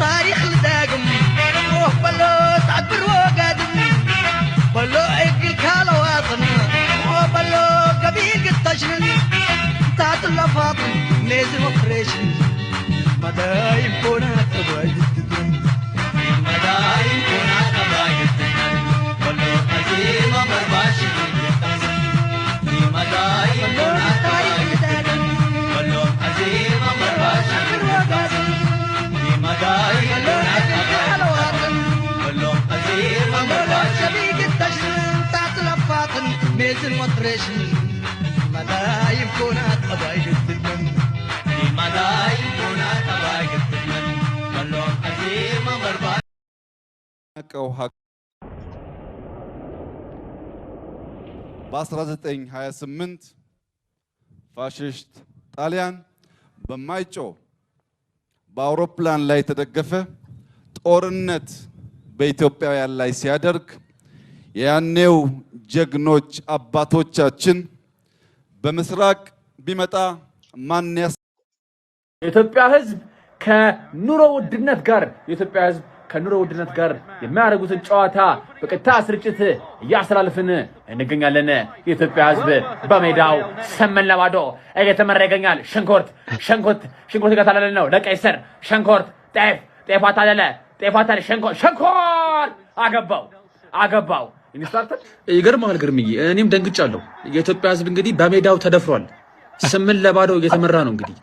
ታሪኽ ልደግም ኦህ በሎ፣ ጻዕት ብር ወጋድም በሎ፣ እግል ካለዋጥን ኦህ በሎ፣ ገቢል ግተሽንን ታጥለፋጥን ሜዝን ኦፕሬሽን መዳይም ኮና ተባይትትን መዳይም ኮና ተባይትትን በሎ፣ አዜማ መርባሽ ይታሰን መዳይም ኮና ተባይትትን በሎ፣ አዜማ መርባሽ ይታሰን ሜዝን ወጥሬሽን መዳይም ኮና ጠባይ ግትልመን መዳይም ኮና ጠባይ ግትልመን በሎም አዜማ መርባ ቀው ሀቅ በ1928 ፋሽስት ጣሊያን በማይጮ በአውሮፕላን ላይ የተደገፈ ጦርነት በኢትዮጵያውያን ላይ ሲያደርግ የያኔው ጀግኖች አባቶቻችን በምስራቅ ቢመጣ ማን ያስ የኢትዮጵያ ሕዝብ ከኑሮ ውድነት ጋር የኢትዮጵያ ሕዝብ ከኑሮ ውድነት ጋር የሚያደርጉትን ጨዋታ በቀጥታ ስርጭት እያስተላልፍን እንገኛለን። የኢትዮጵያ ሕዝብ በሜዳው ሰመን ለባዶ እየተመራ ይገኛል። ሽንኩርት ሽንኩርት ሽንኩርት እየተላለለ ነው። ለቀይ ስር ሽንኩርት፣ ጤፍ ጤፍ አታለለ ጤፍ አታለለ ሸንኮር ሸንኮር አገባው አገባው ኢንስትራክተር ይገርምሃል ግርምዬ፣ እኔም ደንግጫለሁ። የኢትዮጵያ ሕዝብ እንግዲህ በሜዳው ተደፍሯል። ስምንት ለባዶ እየተመራ ነው። እንግዲህ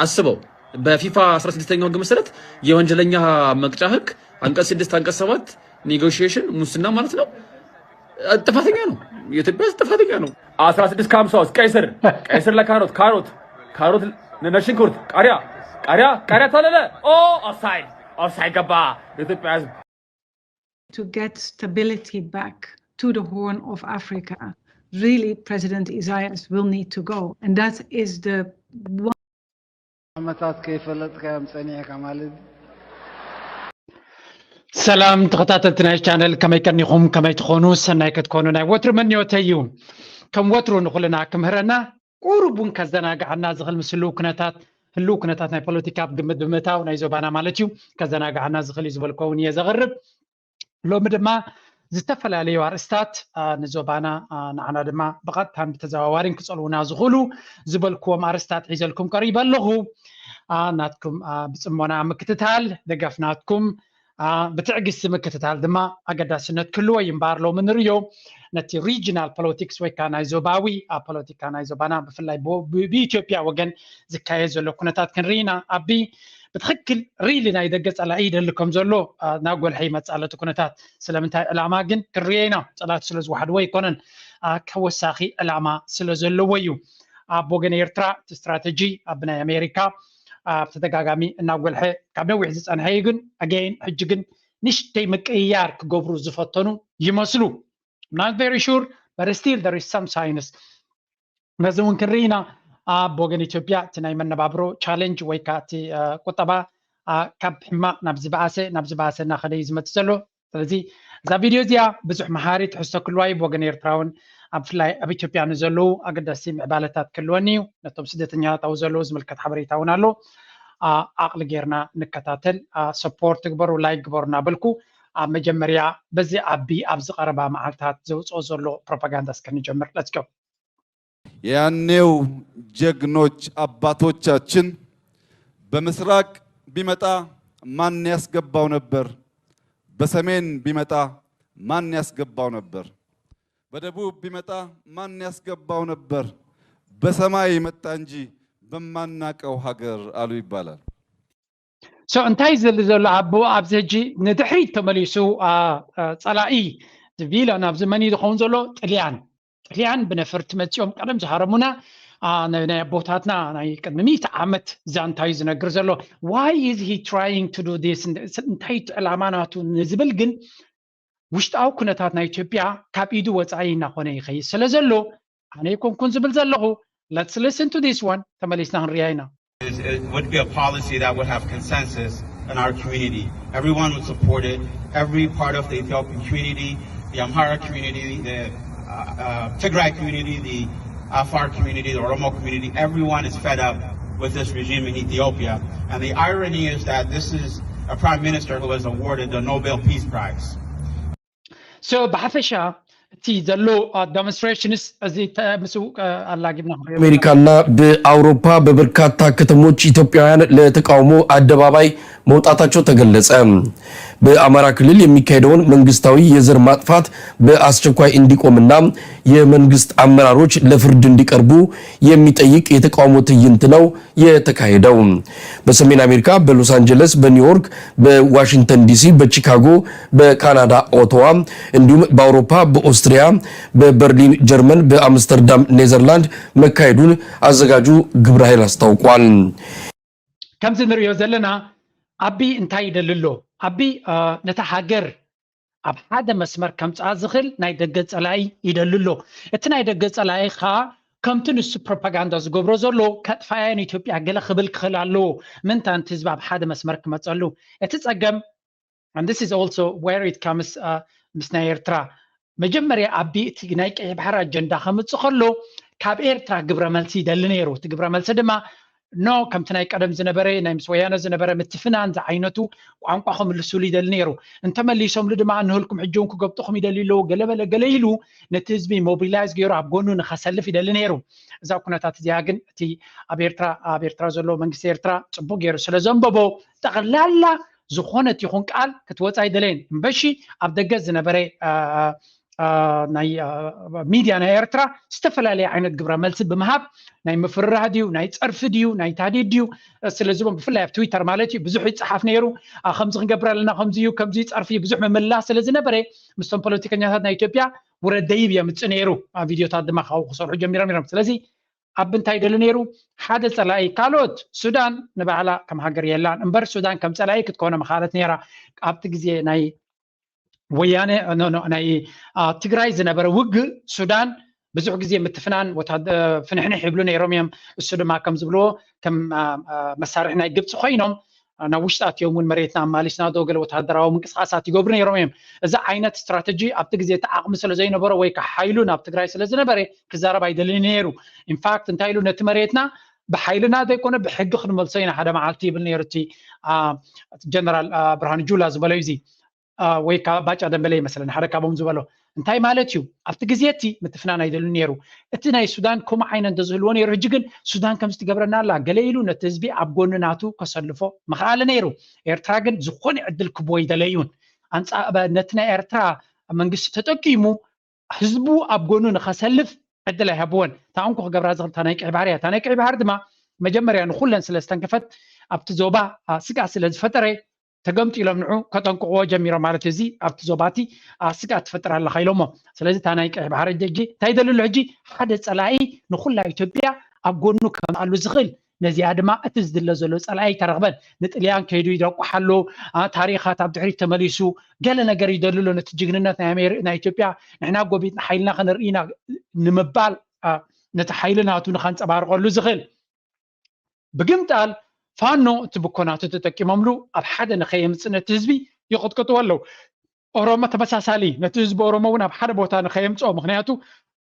አስበው፣ በፊፋ አስራ ስድስተኛው ሕግ መሰረት የወንጀለኛ መቅጫ ሕግ አንቀጽ ስድስት አንቀጽ ሰባት ኔጎሽዬሽን ሙስና ማለት ነው። ጥፋተኛ ነው። የኢትዮጵያ ሕዝብ ጥፋተኛ ነው። አስራ ስድስት ከሀምሳ ውስጥ ቀይ ስር ቀይ ስር ለካሮት ካሮት ካሮት ነሽንኩርት ቃሪያ ቃሪያ ቃሪያ ታለለ ኦ ኦፍሳይድ ኦፍሳይድ ገባ የኢትዮጵያ ሕዝብ to get stability back to the Horn of Africa, really President Isaias will need to go. And that is the one. ዓመታት ከይፈለጥካዮም ጸኒሕካ ማለት እዩ። ሰላም ተኸታተልቲ ናይ ቻነል፣ ከመይ ቀኒኹም? ከመይ ትኾኑ? ሰናይ ክትኮኑ ናይ ወትሩ ምንዮተይ እዩ። ከም ወትሩ ንኹልና ክምህረና፣ ቁሩብ እውን ከዘናግዓና ዝኽእል ምስ ህልው ኩነታት፣ ህልው ኩነታት ናይ ፖለቲካ ኣብ ግምት ብምእታው፣ ናይ ዞባና ማለት እዩ፣ ከዘናግዓና ዝኽእል እዩ ዝበልኩ እውን እየ ዘቕርብ። ሎሚ ድማ ዝተፈላለዩ ኣርእስታት ንዞባና ንዓና ድማ ብቐጥታን ብተዘዋዋሪን ክጸልዉና ዝኽእሉ ዝበልክዎም ኣርእስታት ሒዘልኩም ቀሪበ ኣለኹ። ናትኩም ብጽሞና ምክትታል ደገፍ ናትኩም ብትዕግስቲ ምክትታል ድማ ኣገዳስነት ክህልዎ እዩ። እምበኣር ሎሚ ንርእዮ ነቲ ሪጅናል ፖለቲክስ ወይ ከዓ ናይ ዞባዊ ፖለቲካ ናይ ዞባና ብፍላይ ብኢትዮጵያ ወገን ዝካየድ ዘሎ ኩነታት ክንርኢ ኢና። ኣቢ ብትኽክል ሪሊ ናይ ደገ ጸላኢ ይደሊ ከም ዘሎ ናብ ጎልሐ ይመጽእ ኣሎ እቲ ኩነታት። ስለምንታይ ዕላማ ግን ክንርእዮ ኢና። ጸላእቲ ስለ ዝወሓድዎ ኣይኮነን፣ ተወሳኺ ዕላማ ስለ ዘለዎ እዩ። ኣብ ወገን ኤርትራ እቲ ስትራተጂ ኣብ ናይ ኣሜሪካ ብተደጋጋሚ እናጎልሐ ካብ ነዊሕ ዝጸንሐ እዩ። ግን ኣገይን ሕጂ ግን ንሽተይ ምቅይያር ክገብሩ ዝፈተኑ ይመስሉ። I'm not very sure, but still there is some signs ነዚ እውን ክንርኢ ኢና። ኣብ ወገን ኢትዮጵያ እቲ ናይ መነባብሮ ቻለንጅ ወይ ከዓ እቲ ቁጠባ ካብ ሕማቕ ናብ ዝበኣሰ ናብ ዝበኣሰ እናኸደ እዩ ዝመፅእ ዘሎ። ስለዚ እዛ ቪድዮ እዚኣ ብዙሕ መሃሪ ትሕዝቶ ክህልዋ እዩ። ብወገን ኤርትራ እውን ኣብ ብፍላይ ኣብ ኢትዮጵያ ንዘለዉ ኣገዳሲ ምዕባለታት ክህልወኒ እዩ። ነቶም ስደተኛታት ኣብኡ ዘለዉ ዝምልከት ሓበሬታ እውን ኣሎ። ዓቕሊ ጌርና ንከታተል። ሰፖርት ግበሩ፣ ላይክ ግበሩ እናበልኩ ኣብ መጀመርያ በዚ ኣቢ ኣብዚ ቀረባ መዓልታት ዘውፅኦ ዘሎ ፕሮፓጋንዳ እስከ ንጀምር። Let's go። የያኔው ጀግኖች አባቶቻችን በምስራቅ ቢመጣ ማን ያስገባው ነበር? በሰሜን ቢመጣ ማን ያስገባው ነበር? በደቡብ ቢመጣ ማን ያስገባው ነበር? በሰማይ መጣ እንጂ በማናቀው ሀገር አሉ ይባላል። So እንታይ ዝብል ዘሎ ኣቦ ኣብዚ ሕጂ ንድሕሪት ተመሊሱ ጸላኢ ቪላን ኣብዚ መን እዩ ዝኸውን ዘሎ? ጥልያን። ጥልያን ብነፈርቲ መፂኦም ቀደም ዝሃረሙና ናይ ኣቦታትና ናይ ቅድሚ ሚእቲ ዓመት ዛንታ እዩ ዝነግር ዘሎ። Why is he trying to do this? እንታይ ዕላማ ናቱ ንዝብል ግን ውሽጣዊ ኩነታት ናይ ኢትዮጵያ ካብ ኢዱ ወፃኢ እናኾነ ይኸይድ ስለ ዘሎ ኣነ ኣይኮንኩን ዝብል ዘለኹ። Let's listen to this one. ተመሊስና ክንሪኣ ኢና። It would be a policy that would have consensus in our community. Everyone would support it. Every part of the Ethiopian community, the Amhara community, the uh, uh, Tigray community, the Afar community, the Oromo community, everyone is fed up with this regime in Ethiopia. And the irony is that this is a prime minister who was awarded the Nobel Peace Prize. So ብሓፈሻ እቲ ዘሎ demonstrations እዚ ምስኡ ኣላጊብና አሜሪካና በአውሮፓ በበርካታ ከተሞች ኢትዮጵያውያን ለተቃውሞ አደባባይ መውጣታቸው ተገለጸ። በአማራ ክልል የሚካሄደውን መንግስታዊ የዘር ማጥፋት በአስቸኳይ እንዲቆምና የመንግስት አመራሮች ለፍርድ እንዲቀርቡ የሚጠይቅ የተቃውሞ ትዕይንት ነው የተካሄደው። በሰሜን አሜሪካ በሎስ አንጀለስ፣ በኒውዮርክ፣ በዋሽንግተን ዲሲ፣ በቺካጎ፣ በካናዳ ኦቶዋ እንዲሁም በአውሮፓ በኦስትሪያ፣ በበርሊን ጀርመን፣ በአምስተርዳም ኔዘርላንድ መካሄዱን አዘጋጁ ግብረ ኃይል አስታውቋል። ከምዚ ንሪኦ ዘለና ኣቢ እንታይ ይደሊ ኣሎ? ኣቢ ነታ ሃገር ኣብ ሓደ መስመር ከምፅኣ ዝኽእል ናይ ደገ ፀላኢ ይደሊ ኣሎ። እቲ ናይ ደገ ፀላኢ ከዓ ከምቲ ንሱ ፕሮፓጋንዳ ዝገብሮ ዘሎ ከጥፋያ ንኢትዮጵያ ገለ ክብል ክኽእል ኣለዎ። ምንታ ነቲ ህዝቢ ኣብ ሓደ መስመር ክመፀሉ እቲ ፀገም and this is also where it comes ምስ ናይ ኤርትራ መጀመርያ ኣቢ እቲ ናይ ቀይሕ ባሕሪ ኣጀንዳ ከምፅእ ከሎ ካብ ኤርትራ ግብረ መልሲ ይደሊ ነይሩ። እቲ ግብረ መልሲ ድማ ኖ ከምቲ ናይ ቀደም ዝነበረ ናይ ምስ ወያነ ዝነበረ ምትፍናን ዝዓይነቱ ቋንቋ ክምልስሉ ይደሊ ነይሩ። እንተመሊሶምሉ ድማ እንህልኩም ሕጂ እውን ክገብጥኹም ይደልዩ ኣለዉ ገለ በለ ገለ ኢሉ ነቲ ህዝቢ ሞቢላይዝ ገይሩ ኣብ ጎኑ ንኸሰልፍ ይደሊ ነይሩ። እዛ ኩነታት እዚኣ ግን እቲ ኣብ ኤርትራ ኣብ ኤርትራ ዘሎ መንግስቲ ኤርትራ ፅቡቅ ገይሩ ስለ ዘንበቦ ጠቕላላ ዝኾነት ይኹን ቃል ክትወፃ ኣይደለየን። እምበሺ ኣብ ደገ ዝነበረ ናይ ሚድያ ናይ ኤርትራ ዝተፈላለየ ዓይነት ግብረ መልሲ ብምሃብ ናይ ምፍርራህ ድዩ ናይ ፀርፊ ድዩ ናይ ታዲድ ድዩ ስለዚ ብፍላይ ኣብ ትዊተር ማለት እዩ ብዙሕ ይፀሓፍ ነይሩ። ከምዚ ክንገብር ኣለና ከምዚ እዩ ከምዚ ፀርፊ ብዙሕ ምምላስ ስለ ዝነበረ ምስቶም ፖለቲከኛታት ናይ ኢትዮጵያ ውረድ ደይብ የምፅእ ነይሩ። ቪድዮታት ድማ ካብኡ ክሰርሑ ጀሚሮም ነይሮም። ስለዚ ኣብ እንታይ ደሊ ነይሩ ሓደ ፀላኢ ካልኦት ሱዳን ንባዕላ ከም ሃገር የላን እምበር ሱዳን ከም ፀላኢ ክትኮነ መኻለት ነይራ። ኣብቲ ግዜ ናይ ወያነ ናይ ትግራይ ዝነበረ ውግእ ሱዳን ብዙሕ ግዜ ምትፍናን ፍንሕንሕ ይብሉ ነይሮም እዮም። እሱ ድማ ከም ዝብልዎ ከም መሳርሒ ናይ ግብፂ ኮይኖም ናብ ውሽጢ ኣትዮም እውን መሬትና ኣማሊስና ዶ ገለ ወታደራዊ ምንቅስቃሳት ይገብሩ ነይሮም እዮም። እዚ ዓይነት ስትራተጂ ኣብቲ ግዜ እቲ ዓቕሚ ስለ ዘይነበሮ ወይ ከዓ ሓይሉ ናብ ትግራይ ስለ ዝነበረ ክዛረብ ኣይደልን ነይሩ። ኢንፋክት እንታይ ኢሉ ነቲ መሬትና ብሓይልና ዘይኮነ ብሕጊ ክንመልሶ ኢና ሓደ መዓልቲ ይብል ነይሩ እቲ ጀነራል ብርሃኑ ጁላ ዝበሎ እዚ ወይ ከዓ ባጫ ደንበለ ይመስለኒ ሓደ ካብኦም ዝበሎ እንታይ ማለት እዩ ኣብቲ ግዜ እቲ ምትፍናን ኣይደልን ነይሩ። እቲ ናይ ሱዳን ከምኡ ዓይነት እንተዝህልዎ ነይሩ ሕጂ ግን ሱዳን ከምዚ ትገብረና ኣላ ገለ ኢሉ ነቲ ህዝቢ ኣብ ጎኒ ናቱ ከሰልፎ ምኽኣለ ነይሩ። ኤርትራ ግን ዝኾነ ዕድል ክቦ ይደለዩን ነቲ ናይ ኤርትራ መንግስቲ ተጠቂሙ ህዝቡ ኣብ ጎኑ ንኸሰልፍ ዕድል ኣይሃብዎን። እታ እንኮ ክገብራ ዝኽእል እታ ናይ ቀይ ባሕሪ እያ። እታ ናይ ቀይ ባሕሪ ድማ መጀመርያ ንኩለን ስለ ዝተንከፈት ኣብቲ ዞባ ስግኣት ስለ ዝፈጠረ ተገምጢሎም ንዑ ከጠንቅቕዎ ጀሚሮም ማለት እዚ ኣብቲ ዞባቲ ስግኣት ትፈጥር ኣለኻ ኢሎሞ። ስለዚ እታ ናይ ቀይ ባሕሪ ሕጂ እንታይ ይደልሉ ሕጂ ሓደ ፀላኢ ንኩላ ኢትዮጵያ ኣብ ጎኑ ከምኣሉ ዝኽእል ነዚኣ ድማ እቲ ዝድለ ዘሎ ፀላኢ ኣይተረኽበን። ንጥልያን ከይዱ ይደቁሓሉ ታሪኻት ኣብ ድሕሪት ተመሊሱ ገለ ነገር ይደልሎ ነቲ ጅግንነት ናይ ኢትዮጵያ ንሕና ጎቢጥና ሓይልና ከነርኢ ኢና ንምባል ነቲ ሓይሊ ናቱ ንኸንፀባርቐሉ ዝኽእል ብግምጣል ፋኖ እቲ ብኮናቱ ተጠቂሞምሉ ኣብ ሓደ ንኸየምፅእ ነቲ ህዝቢ ይቕጥቅጥዎ ኣለዉ። ኦሮሞ ተመሳሳሊ ነቲ ህዝቢ ኦሮሞ እውን ኣብ ሓደ ቦታ ንኸየምፅኦ ምክንያቱ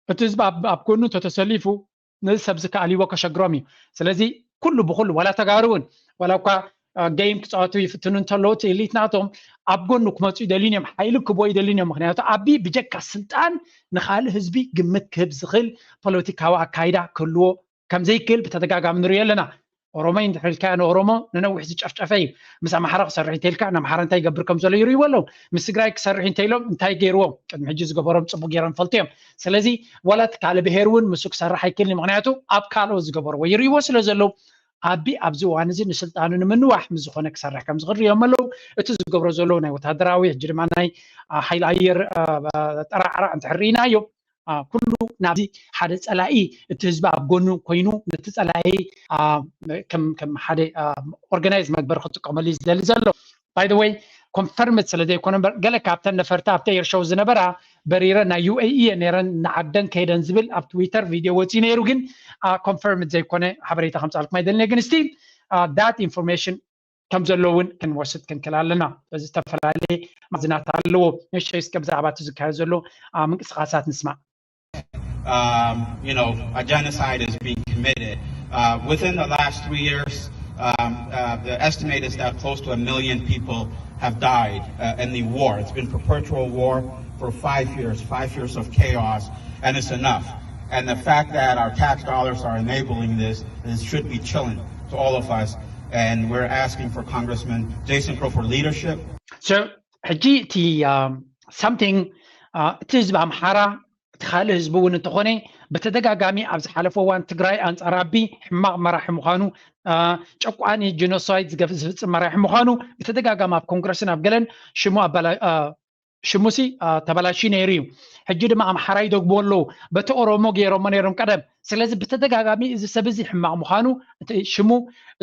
እቲ ህዝቢ ኣብ ጎኑ እንተተሰሊፉ ነዚ ሰብ ዝከኣልዎ ከሸግሮም እዩ። ስለዚ ኩሉ ብኩሉ ዋላ ተጋሩ እውን ዋላ እኳ ገይም ክፃወቱ ይፍትኑ እንተለዉ እቲ ኤሊት ናቶም ኣብ ጎኑ ክመፁ ይደልዩን እዮም። ሓይሊ ክቦ ይደልዩን እዮም። ምክንያቱ ኣቢ ብጀካ ስልጣን ንካልእ ህዝቢ ግምት ክህብ ዝኽእል ፖለቲካዊ ኣካይዳ ክህልዎ ከም ዘይክእል ብተደጋጋሚ ንሪኦ ኣለና። ኦሮሞ እዩ እንድሕር ኢልካዮ ንኦሮሞ ንነዊሕ ዝጨፍጨፈ እዩ። ምስ ኣምሓራ ክሰርሕ እንተኢልካ ንኣምሓራ እንታይ ይገብር ከም ዘሎ ይርእይዎ ኣለዉ። ምስ ትግራይ ክሰርሕ እንተኢሎም እንታይ ገይርዎም ቅድሚ ሕጂ ዝገበሮም ፅቡቅ ገይሮም ይፈልጡ እዮም። ስለዚ ዋላ እቲ ካልእ ብሄር እውን ምስኡ ክሰርሕ ኣይክእልን እዩ። ምክንያቱ ኣብ ካልኦት ዝገበርዎ ይርእይዎ ስለ ዘለዉ ኣቢ ኣብዚ እዋን እዚ ንስልጣኑ ንምንዋሕ ምስ ዝኾነ ክሰርሕ ከም ዝኽእል ሪኦም ኣለዉ። እቲ ዝገብሮ ዘለዉ ናይ ወታደራዊ ሕጂ ድማ ናይ ሓይሊ ኣየር ጠራዕራዕ እንድሕር ርኢናዮ ኩሉ ናብዚ ሓደ ፀላኢ እቲ ህዝቢ ኣብ ጎኑ ኮይኑ ነቲ ፀላኢ ከም ሓደ ኦርጋናይዝ መግበሪ ክጥቀመሉ እዩ ዝደሊ ዘሎ። ባይ ወይ ኮንፈርምድ ስለ ዘይኮነ እምበር ገለ ካብተን ነፈርቲ ኣብቲ ኤርሾው ዝነበራ በሪረ ናይ ዩኤኢ እየ ነይረን ንዓደን ከይደን ዝብል ኣብ ትዊተር ቪድዮ ወፂኡ ነይሩ ግን ኮንፈርምድ ዘይኮነ ሓበሬታ ከምፃልኩም ኣይደልን ግን ስቲል ዳት ኢንፎርሜሽን ከም ዘሎ እውን ክንወስድ ክንክል ኣለና። በዚ ዝተፈላለየ ማዕዝናት ኣለዎ። ንእሽተይ እስከ ብዛዕባ እቲ ዝካየድ ዘሎ ምንቅስቃሳት ንስማዕ። Um, you know, a genocide is being committed. Uh, within the last three years, Um, uh, the estimate is that close to a million people have died uh, in the war. It's been perpetual war for five years, five years of chaos, and it's enough. And the fact that our tax dollars are enabling this, this should be chilling to all of us. And we're asking for Congressman Jason Crow for leadership. So ሕጂ እቲ something እቲ ህዝቢ ኣምሓራ እቲ ካልእ ህዝቢ እውን እንተኾነ ብተደጋጋሚ ኣብ ዝሓለፈ እዋን ትግራይ ኣንጻር ኣቢ ሕማቕ መራሒ ምዃኑ ጨቋኒ ጀኖሳይድ ዝፍፅም መራሒ ምዃኑ ብተደጋጋሚ ኣብ ኮንግረስን ኣብ ገለን ሽሙ ሽሙሲ ተበላሽዩ ነይሩ እዩ። ሕጂ ድማ ኣምሓራ ይደግሞ ኣለዉ። በቲ ኦሮሞ ገይሮሞ ነይሮም ቀደም። ስለዚ ብተደጋጋሚ እዚ ሰብ እዚ ሕማቕ ምዃኑ ሽሙ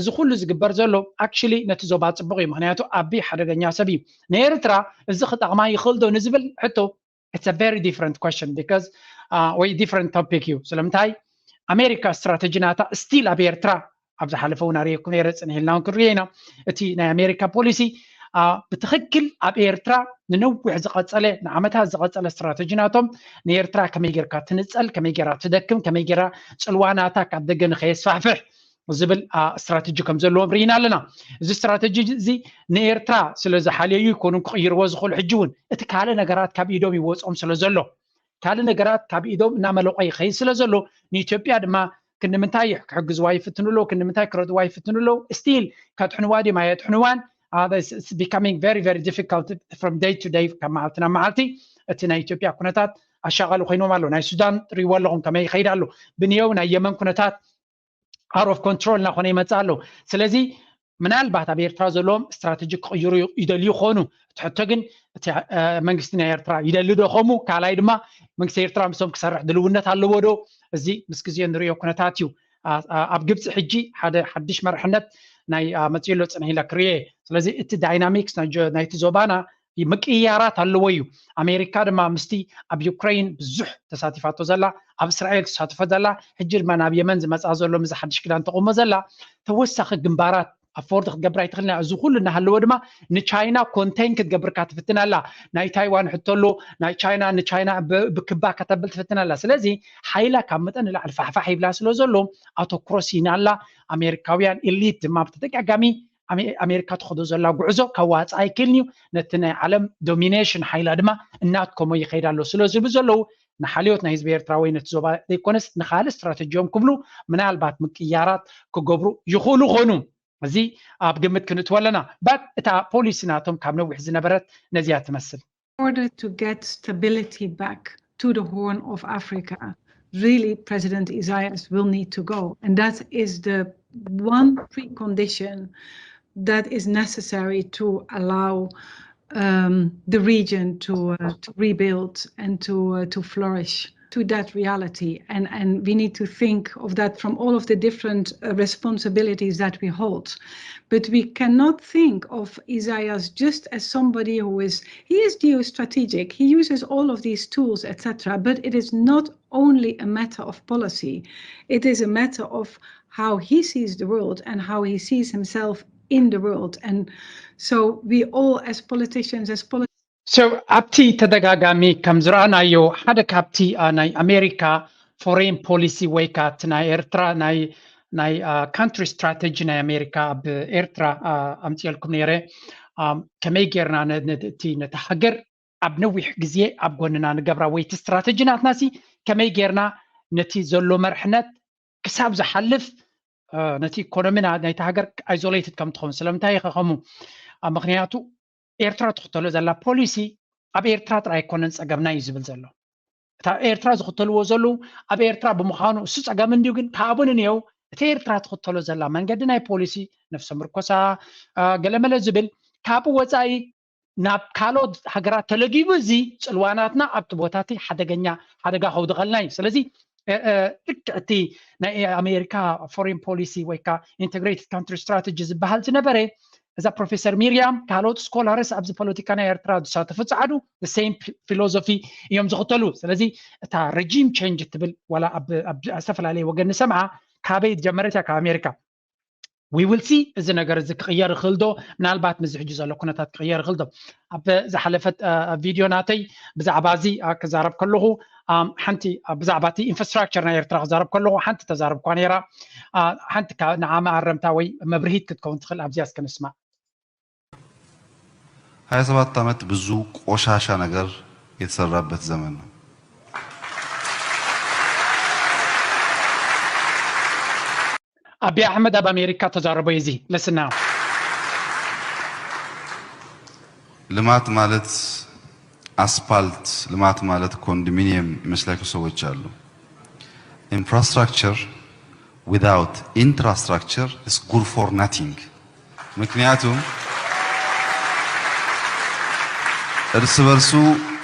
እዚ ኩሉ ዝግበር ዘሎ actually ነቲ ዞባ ፅቡቕ እዩ። ምክንያቱ ኣቢ ሓደገኛ ሰብ እዩ። ንኤርትራ እዚ ክጠቕማ ይኽእል ዶ ንዝብል ሕቶ it's a very different question because ወይ different topic እዩ። ስለምንታይ ኣሜሪካ ስትራተጂ ናታ still ኣብ ኤርትራ ኣብ ዝሓለፈ እውን ኣርእየኩም ነይረ፣ ፅንሕ ኢልና እውን ክንሪኦ ኢና። እቲ ናይ ኣሜሪካ ፖሊሲ ብትኽክል ኣብ ኤርትራ ንነዊሕ ዝቐፀለ ንዓመታት ዝቐፀለ ስትራተጂ ናቶም ንኤርትራ ከመይ ጌርካ ትንፀል፣ ከመይ ጌራ ትደክም፣ ከመይ ጌራ ፅልዋ ናታ ካብ ደገ ንኸየስፋሕፍሕ ዝብል ስትራተጂ ከም ዘለዎም ርኢና ኣለና። እዚ ስትራተጂ እዚ ንኤርትራ ስለ ዝሓለዩ ይኮኑን ክቕይርዎ ዝኽእሉ። ሕጂ እውን እቲ ካልእ ነገራት ካብ ኢዶም ይወፅኦም ስለ ዘሎ ካልእ ነገራት ካብ ኢዶም እናመለቆ ይኸይድ ስለ ዘሎ ንኢትዮጵያ ድማ ክንዲ ምንታይ ክሕግዝዋ ይፍትኑ ኣለዉ፣ ክንዲ ምንታይ ክረድዋ ይፍትኑ ኣለዉ። ስቲል ከድሕንዋ ድዮም ኣየድሕንዋን becoming very very difficult from day to day ካብ መዓልቲ ናብ መዓልቲ እቲ ናይ ኢትዮጵያ ኩነታት ኣሻቓሊ ኮይኖም ኣሎ። ናይ ሱዳን ትሪእዎ ኣለኹም ከመይ ይኸይድ ኣሎ። ብንየው ናይ የመን ኩነታት out of control እናኾነ ይመፅእ ኣሎ። ስለዚ ምናልባት ኣብ ኤርትራ ዘለዎም ስትራተጂ ክቕይሩ ይደልዩ ይኾኑ። እቲ ሕቶ ግን እቲ መንግስቲ ናይ ኤርትራ ይደሊ ዶ ከምኡ? ካልኣይ ድማ መንግስቲ ኤርትራ ምስኦም ክሰርሕ ድልውነት ኣለዎ ዶ? እዚ ምስ ግዜ ንሪኦ ኩነታት እዩ። ኣብ ግብፂ ሕጂ ሓደ ሓድሽ መርሕነት ናይ መፅኡ ኣሎ ፅንሕ ኢለ ክርኤ። ስለዚ እቲ ዳይናሚክስ ናይቲ ዞባና ምቅይያራት ኣለዎ እዩ። ኣሜሪካ ድማ ምስቲ ኣብ ዩክሬን ብዙሕ ተሳቲፋቶ ዘላ ኣብ እስራኤል ተሳትፎ ዘላ ሕጂ ድማ ናብ የመን ዝመፃ ዘሎ ምዚ ሓድሽ ክዳን ተቆሞ ዘላ ተወሳኺ ግንባራት ኣፎርድ ክትገብር ኣይትኽእልን እያ። እዚ ኩሉ እናሃለወ ድማ ንቻይና ኮንቴን ክትገብርካ ትፍትን ኣላ። ናይ ታይዋን ሕቶ ኣሎ ናይ ቻይና ንቻይና ብክባ ከተብል ትፍትን ኣላ። ስለዚ ሓይላ ካብ መጠን ንላዕሊ ፋሕፋሕ ይብላ ስለ ዘሎ ኣተኩሮ ሲና ኣላ። ኣሜሪካውያን ኢሊት ድማ ብተደጋጋሚ ኣሜሪካ ትኸዶ ዘላ ጉዕዞ ከዋፅእ ኣይክእልን እዩ። ነቲ ናይ ዓለም ዶሚኔሽን ሓይላ ድማ እናትኮሞ ይኸይድ ኣሎ ስለ ዝብሉ ዘለዉ ንሓልዮት ናይ ህዝቢ ኤርትራ ወይ ነቲ ዞባ ዘይኮነስ ንኻልእ ስትራተጂዮም ክብሉ ምናልባት ምቅያራት ክገብሩ ይኽእሉ ኾኑ። እዚ ኣብ ግምት ክንእትዎ ኣለና። ባት እታ ፖሊሲ ናቶም ካብ ነዊሕ ዝነበረት ነዚያ ትመስል። In order to get stability back to the Horn of Africa, really President Isaias will need to go. And that is the one precondition that is necessary to allow um, the region to, uh, to rebuild and to, uh, to flourish to that reality. And, and we need to think of that from all of the different uh, responsibilities that we hold. But we cannot think of Isaias just as somebody who is, he is geostrategic, he uses all of these tools, et cetera. But it is not only a matter of policy. It is a matter of how he sees the world and how he sees himself in the world. And so we all as politicians, as politicians, So ኣብቲ ተደጋጋሚ ከም ዝረኣናዮ ሓደ ካብቲ ናይ ኣሜሪካ ፎሬን ፖሊሲ ወይ ከዓ እቲ ናይ ኤርትራ ናይ ናይ ካንትሪ ስትራተጂ ናይ ኣሜሪካ ኣብ ኤርትራ ኣምፅኤልኩም ነይረ። ከመይ ጌርና እቲ ነቲ ሃገር ኣብ ነዊሕ ግዜ ኣብ ጎንና ንገብራ ወይ እቲ ስትራተጂ ናትና ሲ ከመይ ጌርና ነቲ ዘሎ መርሕነት ክሳብ ዝሓልፍ ነቲ ኢኮኖሚ ናይቲ ሃገር ኣይዞሌትድ ከም ትኸውን ስለምንታይ ከኸሙ ምክንያቱ ኤርትራ ትኽተሎ ዘላ ፖሊሲ ኣብ ኤርትራ ጥራይ ኣይኮነን ፀገምና እዩ ዝብል ዘሎ። እታ ኤርትራ ዝኽተልዎ ዘለዉ ኣብ ኤርትራ ብምዃኑ እሱ ፀገም እንድዩ። ግን ካብኡ ንንየው እቲ ኤርትራ ትኽተሎ ዘላ መንገዲ ናይ ፖሊሲ ነፍሰ ምርኮሳ ገለመለ ዝብል ካብኡ ወፃኢ ናብ ካልኦት ሃገራት ተለጊቡ እዚ ፅልዋናትና ኣብቲ ቦታቲ ሓደገኛ ሓደጋ ከውድቐልና እዩ። ስለዚ ልክዕ እቲ ናይ ኣሜሪካ ፎሬን ፖሊሲ ወይ ከዓ ኢንተግሬትድ ካንትሪ ስትራተጂ ዝበሃል ዝነበረ እዛ ፕሮፌሰር ሚርያም ካልኦት ስኮላርስ ኣብዚ ፖለቲካ ናይ ኤርትራ ዝሳተፉ ፃዕዱ ሴም ፊሎዞፊ እዮም ዝኽተሉ። ስለዚ እታ ረጂም ቸንጅ ትብል ዋላ ኣብ ዝተፈላለየ ወገን ንሰምዓ ካበይ ዝጀመረት እያ ካብ ኣሜሪካ We will see እዚ ነገር እዚ ክቕየር ይኽእል ዶ? ምናልባት ምስዚ ሕጂ ዘሎ ኩነታት ክቕየር ይኽእል ዶ? ኣብ ዝሓለፈት ቪድዮ ናተይ ብዛዕባ እዚ ክዛረብ ከለኹ ሓንቲ ብዛዕባ እቲ ኢንፍራስትራክቸር ናይ ኤርትራ ክዛረብ ከለኹ ሓንቲ ተዛረብኳ ነይራ። ሓንቲ ንዓ መኣረምታ ወይ መብርሂት ክትከውን ትኽእል ኣብዚኣ እስከ ንስማዕ። ሃያ ሰባት ዓመት ብዙ ቆሻሻ ነገር የተሰራበት ዘመን ነው። ኣቢ ኣሕመድ ኣብ ኣሜሪካ ተዛረቦ እዚ ለስና ልማት ማለት አስፓልት፣ ልማት ማለት ኮንዶሚኒየም ይመስላቸው ሰዎች አሉ። Infrastructure without intrastructure is good for nothing። ምክንያቱም እርስ በርሱ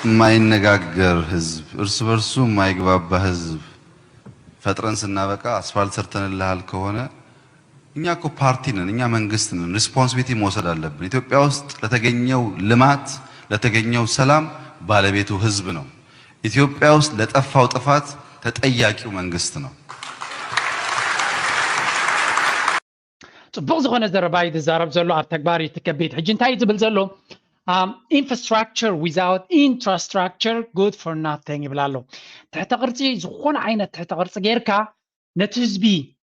የማይነጋገር ህዝብ፣ እርስ በርሱ የማይግባባ ህዝብ ፈጥረን ስናበቃ አስፋልት ሰርተንልሃል ከሆነ እኛ እኮ ፓርቲ ነን፣ እኛ መንግስት ነን። ሪስፖንሲቢሊቲ መውሰድ አለብን። ኢትዮጵያ ውስጥ ለተገኘው ልማት ለተገኘው ሰላም ባለቤቱ ህዝብ ነው። ኢትዮጵያ ውስጥ ለጠፋው ጥፋት ተጠያቂው መንግስት ነው። ጽቡቕ ዝኾነ ዘረባ እዩ ዝዛረብ ዘሎ፣ ኣብ ተግባር እዩ ትከቢድ። ሕጂ እንታይ እዩ ዝብል ዘሎ? Infrastructure without intrastructure good for nothing ይብል ኣሎ። ትሕተ ቅርጺ፣ ዝኾነ ዓይነት ትሕተ ቅርጺ ጌርካ ነቲ ህዝቢ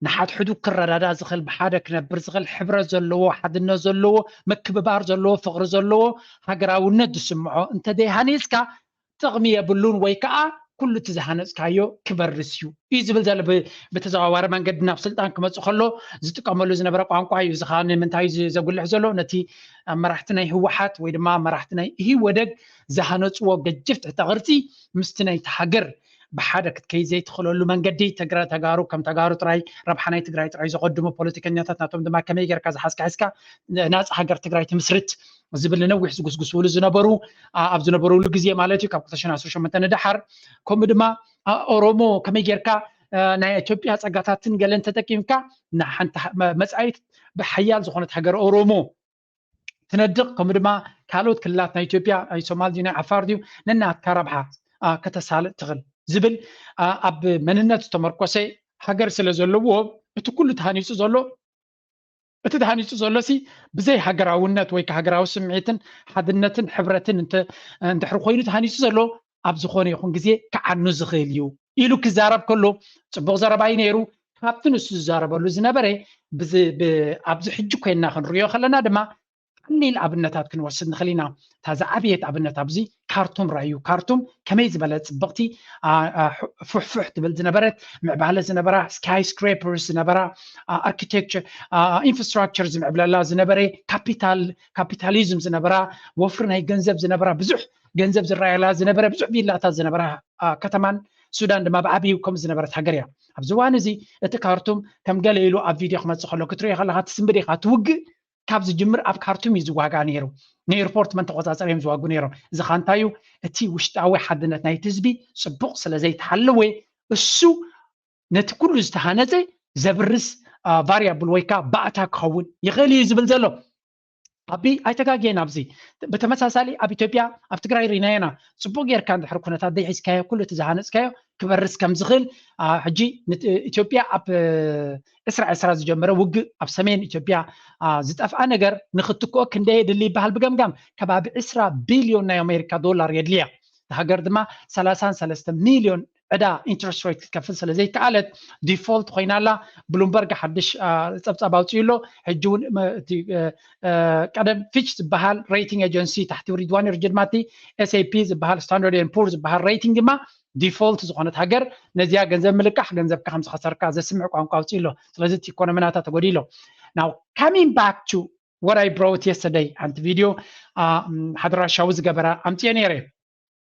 ንሓድሕዱ ክረዳዳ ዝኽእል፣ ብሓደ ክነብር ዝኽእል፣ ሕብረት ዘለዎ፣ ሓድነት ዘለዎ፣ ምክብባር ዘለዎ፣ ፍቕሪ ዘለዎ፣ ሃገራውነት ዝስምዖ እንተዘይሃኒጽካ ጥቕሚ የብሉን፣ ወይ ከዓ ኩሉ እቲ ዝሃነፅካዮ ክበርስ እዩ እዩ ዝብል ዘሎ። ብተዘዋዋሪ መንገዲ ናብ ስልጣን ክመፅእ ከሎ ዝጥቀመሉ ዝነበረ ቋንቋ እዩ። እዚ ከዓ ንምንታይ እዩ ዘጉልሕ ዘሎ? ነቲ መራሕቲ ናይ ህወሓት ወይ ድማ መራሕቲ ናይ ኢህወደግ ዝሃነፅዎ ገጅፍ ትሕተ ቅርፂ ምስቲ ናይቲ ሃገር ብሓደ ክትከይድ ዘይትኽእለሉ መንገዲ፣ ተጋሩ ከም ተጋሩ ጥራይ፣ ረብሓ ናይ ትግራይ ጥራይ ዘቐድሙ ፖለቲከኛታት ናቶም ድማ ከመይ ጌርካ ዝሓዝካ ሒዝካ ናፃ ሃገር ትግራይ ትምስርት ዝብል ንነዊሕ ዝጉስጉስሉ ዝነበሩ ኣብ ዝነበሩሉ ግዜ ማለት እዩ፣ ካብ ክልተ ሽሕን ዓሰርተ ሸሞንተን ንደሓር። ከምኡ ድማ ኦሮሞ ከመይ ጌርካ ናይ ኢትዮጵያ ፀጋታትን ገለን ተጠቂምካ ንሓንቲ መፃኢት ብሓያል ዝኾነት ሃገር ኦሮሞ ትነድቕ፣ ከምኡ ድማ ካልኦት ክልላት ናይ ኢትዮጵያ፣ ናይ ሶማል ድዩ ናይ ዓፋር ድዩ፣ ነናትካ ረብሓ ከተሳልጥ ትኽእል ዝብል ኣብ መንነት ዝተመርኮሰ ሃገር ስለ ዘለዎ፣ እቲ ኩሉ ተሃኒፁ ዘሎ እቲ ተሃኒፁ ዘሎ ሲ ብዘይ ሃገራውነት ወይ ሃገራዊ ስምዒትን ሓድነትን ሕብረትን እንድሕሪ ኮይኑ ተሃኒፁ ዘሎ፣ ኣብ ዝኾነ ይኹን ግዜ ክዓኑ ዝኽእል እዩ ኢሉ ክዛረብ ከሎ፣ ፅቡቕ ዘረባ እዩ ነይሩ። ካብቲ ንሱ ዝዛረበሉ ዝነበረ ኣብዚ ሕጂ ኮይንና ክንሪኦ ከለና ድማ ቀሊል ኣብነታት ክንወስድ ንኽእል ኢና። እታ ዝዓበየት ኣብነት ኣብዚ ካርቱም ራዩ። ካርቱም ከመይ ዝበለ ፅብቕቲ ፉሕፉሕ ትብል ዝነበረት፣ ምዕባለ ዝነበራ፣ ስካይ ስክሬፐርስ ዝነበራ፣ ኣርኪቴክቸር፣ ኢንፍራስትራክቸር ዝምዕብለላ ዝነበረ፣ ካፒታል ካፒታሊዝም ዝነበራ፣ ወፍሪ ናይ ገንዘብ ዝነበራ፣ ብዙሕ ገንዘብ ዝረኣየላ ዝነበረ፣ ብዙሕ ቪላታት ዝነበራ ከተማን ሱዳን ድማ ብዓብዩ ከም ዝነበረት ሃገር እያ። ኣብዚ እዋን እዚ እቲ ካርቱም ከም ገለ ኢሉ ኣብ ቪድዮ ክመፅእ ከሎ ክትሪኦ ከለካ ትስንብድ ኢኻ። እቲ ውግእ ካብ ዝጅምር ኣብ ካርቱም እዩ ዝዋጋእ ነይሩ። ንኤርፖርት መን ተቆፃፀር እዮም ዝዋጉ ነይሮም። እዚ ካ እንታይ እዩ? እቲ ውሽጣዊ ሓድነት ናይቲ ህዝቢ ፅቡቕ ስለ ዘይተሃለወ እሱ ነቲ ኩሉ ዝተሃነፀ ዘብርስ ቫሪያብል ወይ ከዓ ባእታ ክኸውን ይኽእል እዩ ዝብል ዘሎ። ኣቢ ኣይተጋግየን ኣብዚ። ብተመሳሳሊ ኣብ ኢትዮጵያ ኣብ ትግራይ ርኢናዮ ኢና። ፅቡቅ ጌርካ እንድሕር ኩነታት ዘይሒዝካዮ ኩሉ እቲ ዝሃነፅካዮ ክበርስ ከም ዝኽእል ሕጂ ኢትዮጵያ ኣብ ዕስራ ዕስራ ዝጀመረ ውግእ ኣብ ሰሜን ኢትዮጵያ ዝጠፍኣ ነገር ንክትክኦ ክንደይ የድሊ ይበሃል ብገምጋም ከባቢ ዕስራ ቢልዮን ናይ ኣሜሪካ ዶላር የድልያ። እታ ሃገር ድማ ሰላሳን ሰለስተ ሚልዮን ዕዳ ኢንትረስት ሬት ክትከፍል ስለ ዘይከኣለት ዲፎልት ኮይና ኣላ። ብሉምበርግ ሓድሽ ፀብፃብ ኣውፅኡ ኣሎ። ሕጂ እውን እቲ ቀደም ፊች ዝበሃል ሬቲንግ ኤጀንሲ ታሕቲ ሪድዋን ርጅ ድማ እቲ ኤስኤፒ ዝበሃል ስታንዳርድ ኤንድ ፑር ዝበሃል ሬቲንግ ድማ ዲፎልት ዝኾነት ሃገር ነዚኣ ገንዘብ ምልቃሕ ገንዘብካ ከም ዝኸሰርካ ዘስምዕ ቋንቋ ኣውፅኡ ኣሎ። ስለዚ እቲ ኢኮኖሚ ናታ ተጎዲሎ። Now coming back to what I brought yesterday ሓንቲ ቪድዮ ሓደ ራሻዊ ዝገበራ ኣምፅኦ ነይረ።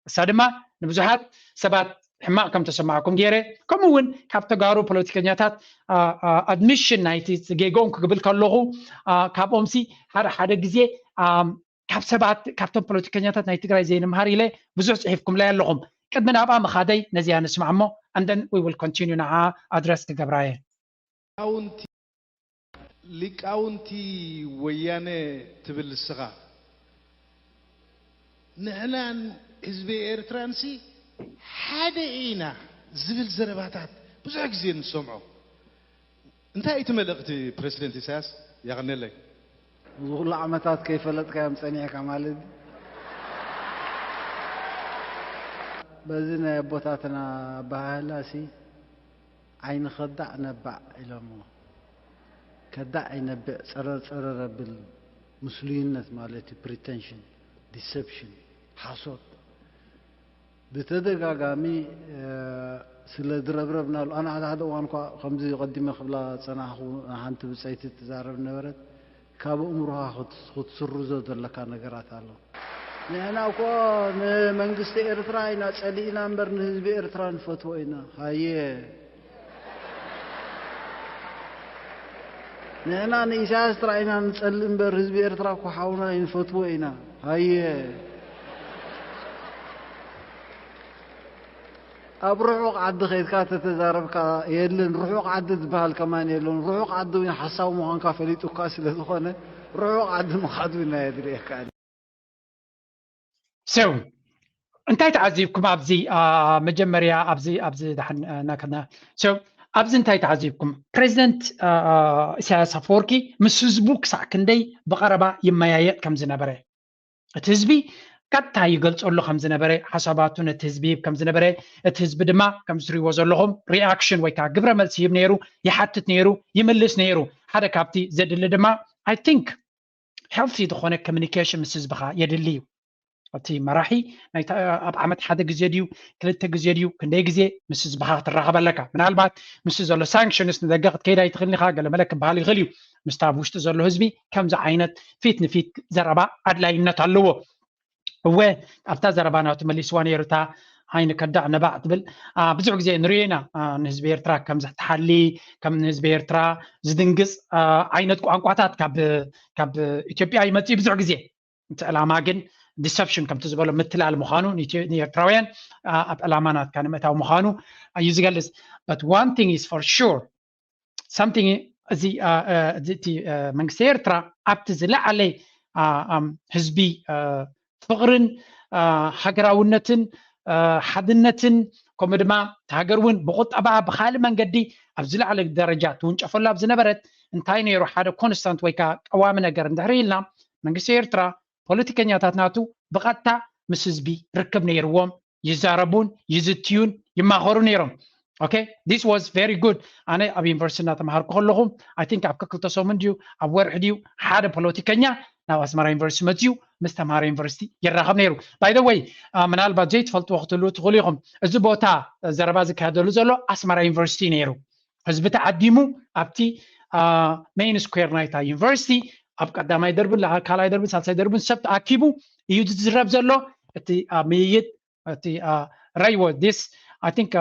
እሳ ድማ ንብዙሓት ሰባት ሕማቕ ከም ተሰማዕኩም ገይረ፣ ከምኡ እውን ካብ ተጋሩ ፖለቲከኛታት ኣድሚሽን ናይቲ ጌግኦም ክብል ከለኹ ካብኦምሲ ሓደ ሓደ ግዜ ካብ ሰባት ካብቶም ፖለቲከኛታት ናይ ትግራይ ዘይንምሃር ኢለ ብዙሕ ፅሒፍኩምለይ ኣለኹም። ቅድሚ ናብኣ ምኻደይ ነዚኣ ንስማዕ እሞ and then we will continue ንዓ ኣድረስ ክገብራ እየ። ሊቃውንቲ ወያነ ትብል ንስኻ ንሕናን ህዝቢ ኤርትራንሲ ሓደ ኢና ዝብል ዘረባታት ብዙሕ ግዜ ንሰምዖ። እንታይ እቲ መልእኽቲ ፕረሲደንት ኢሳያስ? የቐንየለይ። እዚ ኩሉ ዓመታት ከይፈለጥካዮም ጸኒሕካ ማለት እዩ። በዚ ናይ ኣቦታትና ኣበሃህላ ሲ ዓይኒ ከዳዕ ነባዕ ኢሎሞ። ከዳዕ ኣይነብዕ፣ ጸረር ጸረር ኣብል፣ ምስሉይነት ማለት እዩ፣ ፕሪተንሽን፣ ዲሰፕሽን፣ ሓሶት። ብተደጋጋሚ ስለ ዝረብረብናሉ፣ ኣነ ሓደ ሓደ እዋን እኳ ከምዚ ቀዲመ ክብላ ዝጸናሕኩ፣ ሓንቲ ብጸይቲ ትዛረብ ነበረት፣ ካብ ኣእምሮኻ ክትስርዞ ዘለካ ነገራት ኣሎ። ንሕና እኮ ንመንግስቲ ኤርትራ ኢና ጸሊእና እምበር ንህዝቢ ኤርትራ ንፈትዎ ኢና። ሃየ ንሕና ንኢሳያስ ጥራይ ኢና ንጸልእ እምበር ህዝቢ ኤርትራ እኮ ሓውና እዩ፣ ንፈትዎ ኢና። ሃየ ኣብ ርሑቕ ዓዲ ከይድካ ተተዛረብካ የለን። ርሑቕ ዓዲ ዝበሃል ከማን የለን። ርሑቕ ዓዲ እውን ሓሳዊ ምዃንካ ፈሊጡ እኳ ስለ ዝኾነ ርሑቕ ዓዲ ምኻድ እውን ኣየድልየካ። So እንታይ ተዓዚብኩም ኣብዚ መጀመርያ ኣብዚ ኣብዚ ዳሕን ናከና so ኣብዚ እንታይ ተዓዚብኩም? ፕሬዚደንት ኢሳያስ ኣፈወርቂ ምስ ህዝቡ ክሳዕ ክንደይ ብቐረባ ይመያየጥ ከም ዝነበረ፣ እቲ ህዝቢ ቀጥታ ይገልጸሉ ከም ዝነበረ፣ ሓሳባቱ ነቲ ህዝቢ ይህብ ከም ዝነበረ፣ እቲ ህዝቢ ድማ ከም ዝትሪእዎ ዘለኹም ሪኣክሽን ወይ ከዓ ግብረ መልሲ ይህብ ነይሩ፣ ይሓትት ነይሩ፣ ይምልስ ነይሩ። ሓደ ካብቲ ዘድሊ ድማ I think healthy ዝኾነ ኮሚኒኬሽን ምስ ህዝብኻ የድሊ እዩ። እቲ መራሒ ኣብ ዓመት ሓደ ግዜ ድዩ ክልተ ግዜ ድዩ ክንደይ ግዜ ምስ ህዝብኻ ክትራኸብ ኣለካ? ምናልባት ምስ ዘሎ ሳንክሽንስ ንደገ ክትከይድ ኣይትኽእልን ኢኻ፣ ገለመለ ክበሃል ይኽእል እዩ። ምስቲ ኣብ ውሽጢ ዘሎ ህዝቢ ከምዚ ዓይነት ፊት ንፊት ዘረባ ኣድላይነት ኣለዎ። እወ ኣብታ ዘረባ ናቱ መሊስዋ ነይሩ እታ ዓይኒ ከዳዕ ነባዕ ትብል ብዙሕ ግዜ ንሪኦ ኢና። ንህዝቢ ኤርትራ ከም ዝትሓሊ ከም ንህዝቢ ኤርትራ ዝድንግፅ ዓይነት ቋንቋታት ካብ ኢትዮጵያ ይመፅእ ብዙሕ ግዜ። እቲ ዕላማ ግን ዲሰፕሽን ከምቲ ዝበሎ ምትላል ምዃኑ ንኤርትራውያን ኣብ ዕላማ ናትካ ንምእታው ምዃኑ እዩ ዝገልፅ። But one thing is for sure something እዚ እቲ መንግስቲ ኤርትራ ኣብቲ ዝለዓለ ህዝቢ ፍቕርን ሃገራውነትን ሓድነትን ከምኡ ድማ እቲ ሃገር እውን ብቁጠባ ብካልእ መንገዲ ኣብ ዝለዓለ ደረጃ ትውንጨፈሉ ኣብ ዝነበረት እንታይ ነይሩ ሓደ ኮንስታንት ወይ ከዓ ቀዋሚ ነገር እንድሕር ኢልና መንግስቲ ኤርትራ ፖለቲከኛታት ናቱ ብቐጥታ ምስ ህዝቢ ርክብ ነይርዎም፣ ይዛረቡን ይዝትዩን ይማኸሩ ነይሮም። Okay, this was very good። ኣነ ኣብ ዩኒቨርሲቲ እናተምሃርኩ ከለኹ I think ኣብ ክልተ ሰሙን ድዩ ኣብ ወርሒ ድዩ ሓደ ፖለቲከኛ ናብ ኣስመራ ዩኒቨርሲቲ መፅኡ ምስ ተምሃሮ ዩኒቨርሲቲ ይራኸብ ነይሩ። By the way ምናልባት ዘይትፈልጥዎ ክትህልዉ ትኽእሉ ኢኹም። እዚ ቦታ ዘረባ ዝካየደሉ ዘሎ ኣስመራ ዩኒቨርሲቲ ነይሩ። ህዝቢ ተዓዲሙ ኣብቲ ሜይን ስኩዌር ናይታ ዩኒቨርሲቲ ኣብ ቀዳማይ ደርብን ካልኣይ ደርብን ሳልሳይ ደርብን ሰብ ተኣኪቡ እዩ ዝዝረብ ዘሎ። እቲ ምይይጥ እቲ ራይዎ this I think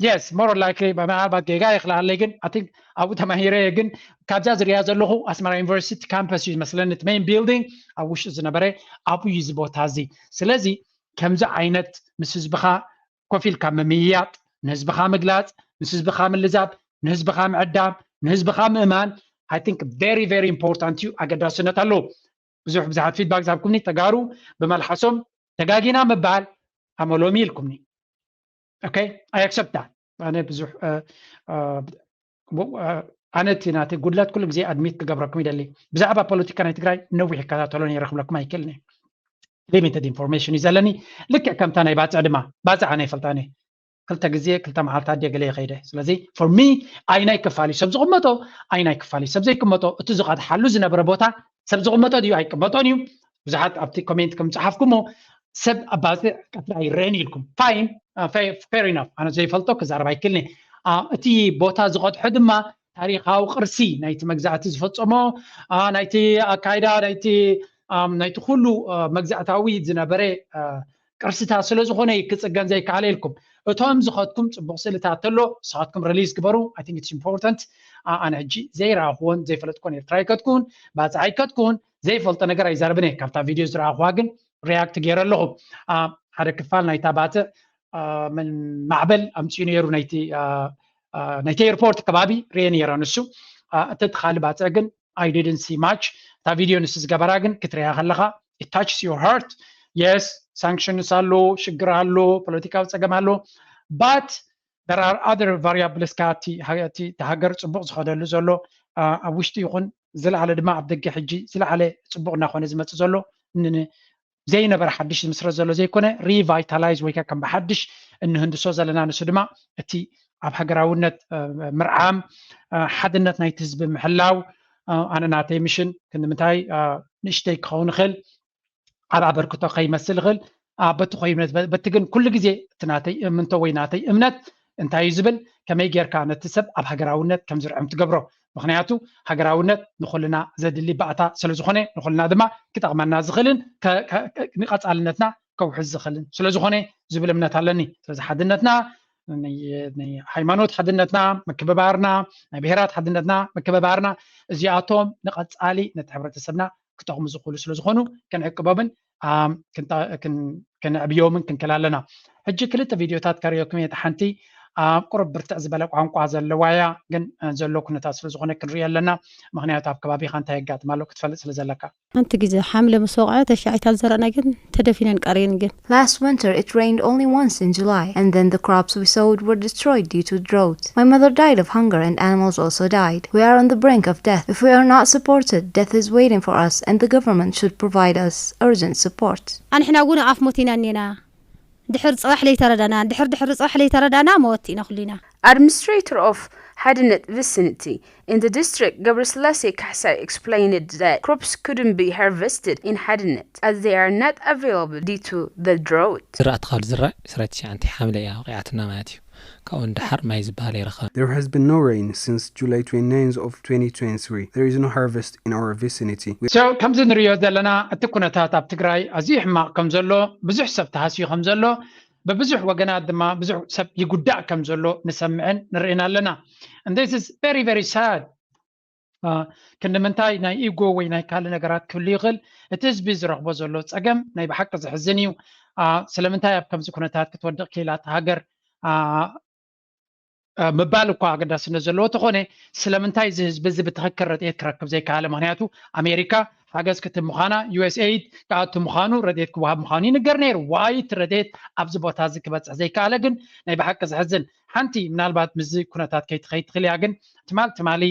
yes more likely ምናልባት ጌጋ ይኽልሃለይ ግን I think ኣብኡ ተማሂረ ግን ካብዛ ዝሪያ ዘለኹ ኣስመራ ዩኒቨርሲቲ ካምፐስ እዩ መስለኒ እቲ ሜይን ቢልዲንግ ኣብ ውሽጢ ዝነበረ ኣብኡ እዩ እዚ ቦታ እዚ። ስለዚ ከምዚ ዓይነት ምስ ህዝብኻ ኮፍ ኢልካ ምምይያጥ፣ ንህዝብኻ ምግላፅ፣ ምስ ህዝብኻ ምልዛብ፣ ንህዝብኻ ምዕዳም፣ ንህዝብኻ ምእማን I think very very important እዩ፣ ኣገዳስነት ኣለዎ። ብዙሕ ብዙሓት ፊድባክ ዝሃብኩምኒ ተጋሩ ብመልሓሶም ተጋጊና ምባል ኣመሎም ኢልኩምኒ። Okay, I accept that። ኣነ ብዙሕ ኣነ እቲ ናተይ ጉድለት ኩሉ ግዜ ኣድሚት ክገብረኩም ይደሊ። ብዛዕባ ፖለቲካ ናይ ትግራይ ነዊሕ ይከታተሎ ነይረ ክብለኩም ኣይክእልን እየ። ሊሚትድ ኢንፎርሜሽን እዩ ዘለኒ። ልክዕ ከምታ ናይ ባፅዕ ድማ ባፅዕ ኣነ ይፈልጣ እየ። ክልተ ግዜ ክልተ መዓልቲ ኣድየ ገለ ይኸይደ። ስለዚ for me ኣይናይ ክፋል እዩ ሰብ ዝቕመጦ ኣይናይ ክፋል እዩ ሰብ ዘይቅመጦ እቲ ዝቐድሓሉ ዝነበረ ቦታ ሰብ ዝቕመጦ ድዩ ኣይቅመጦን እዩ። ብዙሓት ኣብቲ ኮሜንት ከም ዝፀሓፍኩሞ ሰብ ኣብ ባፅዕ ቀትሪ ኣይረአን ኢልኩም። ፋይን ፌር ኢናፍ ኣነ ዘይፈልጦ ክዛረብ ኣይክልኒ። እቲ ቦታ ዝቐድሖ ድማ ታሪካዊ ቅርሲ ናይቲ መግዛእቲ ዝፈፀሞ ናይቲ ኣካይዳ ናይቲ ናይቲ ኩሉ መግዛእታዊ ዝነበረ ቅርስታት ስለ ዝኾነ ክፅገን ዘይከኣለ ኢልኩም። እቶም ዝኸድኩም ፅቡቕ ስእልታት ተሎ ንስኻትኩም ሪሊዝ ግበሩ። I think it's important። ኣነ ሕጂ ዘይረኣኽዎን ዘይፈለጥኩን ኤርትራ ኣይከድኩን ባፅዕ ኣይከድኩን ዘይፈልጦ ነገር ኣይዛረብን እየ። ካብታ ቪድዮ ዝረኣኽዋ ግን ሪያክት ገይረ ኣለኹ። ሓደ ክፋል ናይታ ባፅዕ ማዕበል ኣምፅኡ ነይሩ ናይቲ ናይቲ ኤርፖርት ከባቢ ርየ ነይረ ንሱ። እቲ ካልእ ባፅዕ ግን I didn't see much። እታ ቪድዮ ንሱ ዝገበራ ግን ክትሪያ ከለኻ it touches your heart። Yes, ሳንክሽንስ ኣሎ፣ ሽግር ኣሎ፣ ፖለቲካዊ ፀገም ኣሎ። But there are other variables፣ ካ እቲ ሃ- እቲ እቲ ሃገር ፅቡቕ ዝኸደሉ ዘሎ፣ አ፣ ኣብ ውሽጢ ይኹን ዝለዓለ ድማ ኣብ ደገ ሕጂ ዝለዓለ ፅቡቕ እናኾነ ዝመፅእ ዘሎ ን- ን- ዘይነበረ ሓድሽ ዝምስረት ዘሎ ዘይኮነ፣ ሪቫይታላይዝ ወይ ከ ከም ብሓድሽ እንህንድሶ ዘለና፣ ንሱ ድማ እቲ ኣብ ሃገራውነት አ፣ ምርዓም፣ አ፣ ሓድነት ናይቲ ህዝቢ ምሕላው። አ፣ ኣነ ናተይ ምሽን ክንዲ ምንታይ አ፣ ንእሽተይ ክኸውን ይኽእል፣ ዓብ ኣበርክቶ ከይመስል ይኽእል። አ፣ በቲ ኮይኑ በቲ ግን ኩሉ ግዜ እቲ ናተይ እምንቶ ወይ ናተይ እምነት እንታይ እዩ ዝብል፣ ከመይ ጌርካ ነቲ ሰብ ኣብ ሃገራውነት ከም ዝርዕም ትገብሮ። ምክንያቱ ሃገራውነት ንኹልና ዘድሊ ባእታ ስለ ዝኾነ፣ ንኹልና ድማ ክጠቕመና ዝኽእልን ከ- ከ- ከ- ንቐጻልነትና ከውሕዝ ዝኽእልን ስለ ዝኾነ ዝብል እምነት ኣለኒ። ስለዚ ሓድነትና፣ ናይ ናይ ሃይማኖት ሓድነትና ምክብባርና፣ ናይ ብሔራት ሓድነትና ምክብባርና፣ እዚኣቶም ንቐጻሊ ነቲ ሕብረተሰብና ክጠቕሙ ዝኽእሉ ስለ ዝኾኑ ክንዕቅቦምን ኣም፣ ክንጠ- ክን- ክነዕብዮምን ክንክእል ኣለና። ሕጂ ክልተ ቪድዮታት ከርእየኩም እየ። እቲ ሓንቲ ኣብ ቁሩብ ብርትዕ ዝበለ ቋንቋ ዘለዋ እያ፣ ግን እ፣ ዘሎ ኩነታት ስለ ዝኾነ ክንሪኦ ኣለና። ምክንያቱ ኣብ ከባቢኻ እንታይ የጋጥም ኣሎ ክትፈልጥ ስለ ዘለካ። ሓንቲ ግዜ ሓምለ ምስ ወቕዐ ተሻዒታ ዝዘራእና ግን ተደፊነን ቀርየን ግን። Last winter it rained only once in July, and then the crops we sowed were destroyed due to drought. My mother died of hunger and animals also died. We are on the brink of death. If we are not supported, death is waiting for us and the government should provide us urgent support. ኣንሕና እውን ኣፍ ሞት ኢና እኔና። ድሕር ጽባሕ ለይተረዳና፣ ድሕር ድሕር ጽባሕ ለይተረዳና መወት ኢና ኩሉ ኢና። Administrator of ሓድነት vicinity in the district, Gabraslasey Kaxay, explained that crops couldn't be harvested in ሓድነት as they are not available due to the drought. ዝራእቲ ካብ ዝራእ ዕስራን ትሽዓን ሓምለ እያ ወቂዓትና ማለት እዩ። ካብኡ ንደሓር ማይ ዝበሃል ኣይረኸብን። There has been no rain since July twenty-ninth of twenty twenty-three. There is no harvest in our vicinity. We So ከምዚ ንሪኦ ዘለና እቲ ኩነታት ኣብ ትግራይ ኣዝዩ ሕማቕ ከም ዘሎ፣ ብዙሕ ሰብ ተሃስዩ ከም ዘሎ፣ ብብዙሕ ወገናት ድማ ብዙሕ ሰብ ይጉዳእ ከም ዘሎ ንሰምዕን ንርእን ኣለና። And this is very, very sad. አ፣ ክንዲ ምንታይ ናይ ኢጎ ወይ ናይ ካልእ ነገራት ክህሉ ይኽእል። እቲ ህዝቢ ዝረኽቦ ዘሎ ጸገም ናይ ብሓቂ ዘሕዝን እዩ። አ፣ ስለምንታይ ኣብ ከምዚ ኩነታት ክትወድቕ ክኢላ እታ ሃገር፣ አ፣ አ፣ ምባል እኳ ኣገዳስነት ዘለዎ ተኾነ፣ ስለምንታይ እዚ ህዝቢ እዚ ብትኽክል ረድኤት ክረክብ ዘይከኣለ? ምክንያቱ ኣሜሪካ ሓገዝ ክትህብ ምዃና፣ ዩ ኤስ ኤይድ ክኣቱ ምዃኑ፣ ረድኤት ክወሃብ ምዃኑ ይንገር ነይሩ። ዋይ እቲ ረድኤት ኣብዚ ቦታ እዚ ክበጽሕ ዘይከኣለ ግን ናይ ብሓቂ ዘሕዝን። ሓንቲ ምናልባት ምስዚ ኩነታት ከይትኸይድ ትኽእል እያ፣ ግን ትማል ትማሊ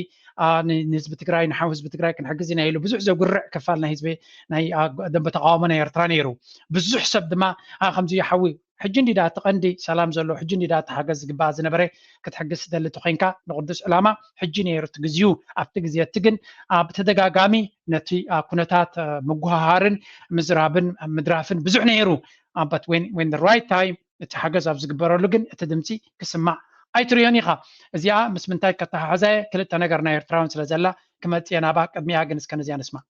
አ፣ ን- ንህዝቢ ትግራይ፣ ንሓው ህዝቢ ትግራይ ክንሕግዝ ኢና ኢሉ ብዙሕ ዘጉርዕ ክፋል ናይ ህዝቢ ናይ አ፣ ደንበ ተቃውሞ ናይ ኤርትራ ነይሩ። ብዙሕ ሰብ ድማ አ፣ ከምዚ ሓዊ ሕጂ እንዲዳ እቲ ቀንዲ ሰላም ዘሎ፣ ሕጂ እንዲዳ እቲ ሓገዝ ዝግባእ ዝነበረ ክትሕግዝ ትደሊ ተኮይንካ ንቅዱስ ዕላማ ሕጂ ነይሩ እቲ ግዜኡ። ኣብቲ ግዜ እቲ ግን አ፣ ብተደጋጋሚ ነቲ አ፣ ኩነታት አ፣ ምጉሃሃርን ምዝራብን ምድራፍን ብዙሕ ነይሩ። አ፣ but when when the right time እቲ ሓገዝ ኣብ ዝግበረሉ ግን እቲ ድምፂ ክስማዕ ኣይትሪዮን ኢኻ። እዚኣ ምስ ምንታይ ከተሓሕዛ እየ? ክልተ ነገር ናይ ኤርትራውን ስለ ዘላ ክመፅእ እየ ናባ። ቅድሚኣ ግን እስከ ነዚኣ ንስማዕ።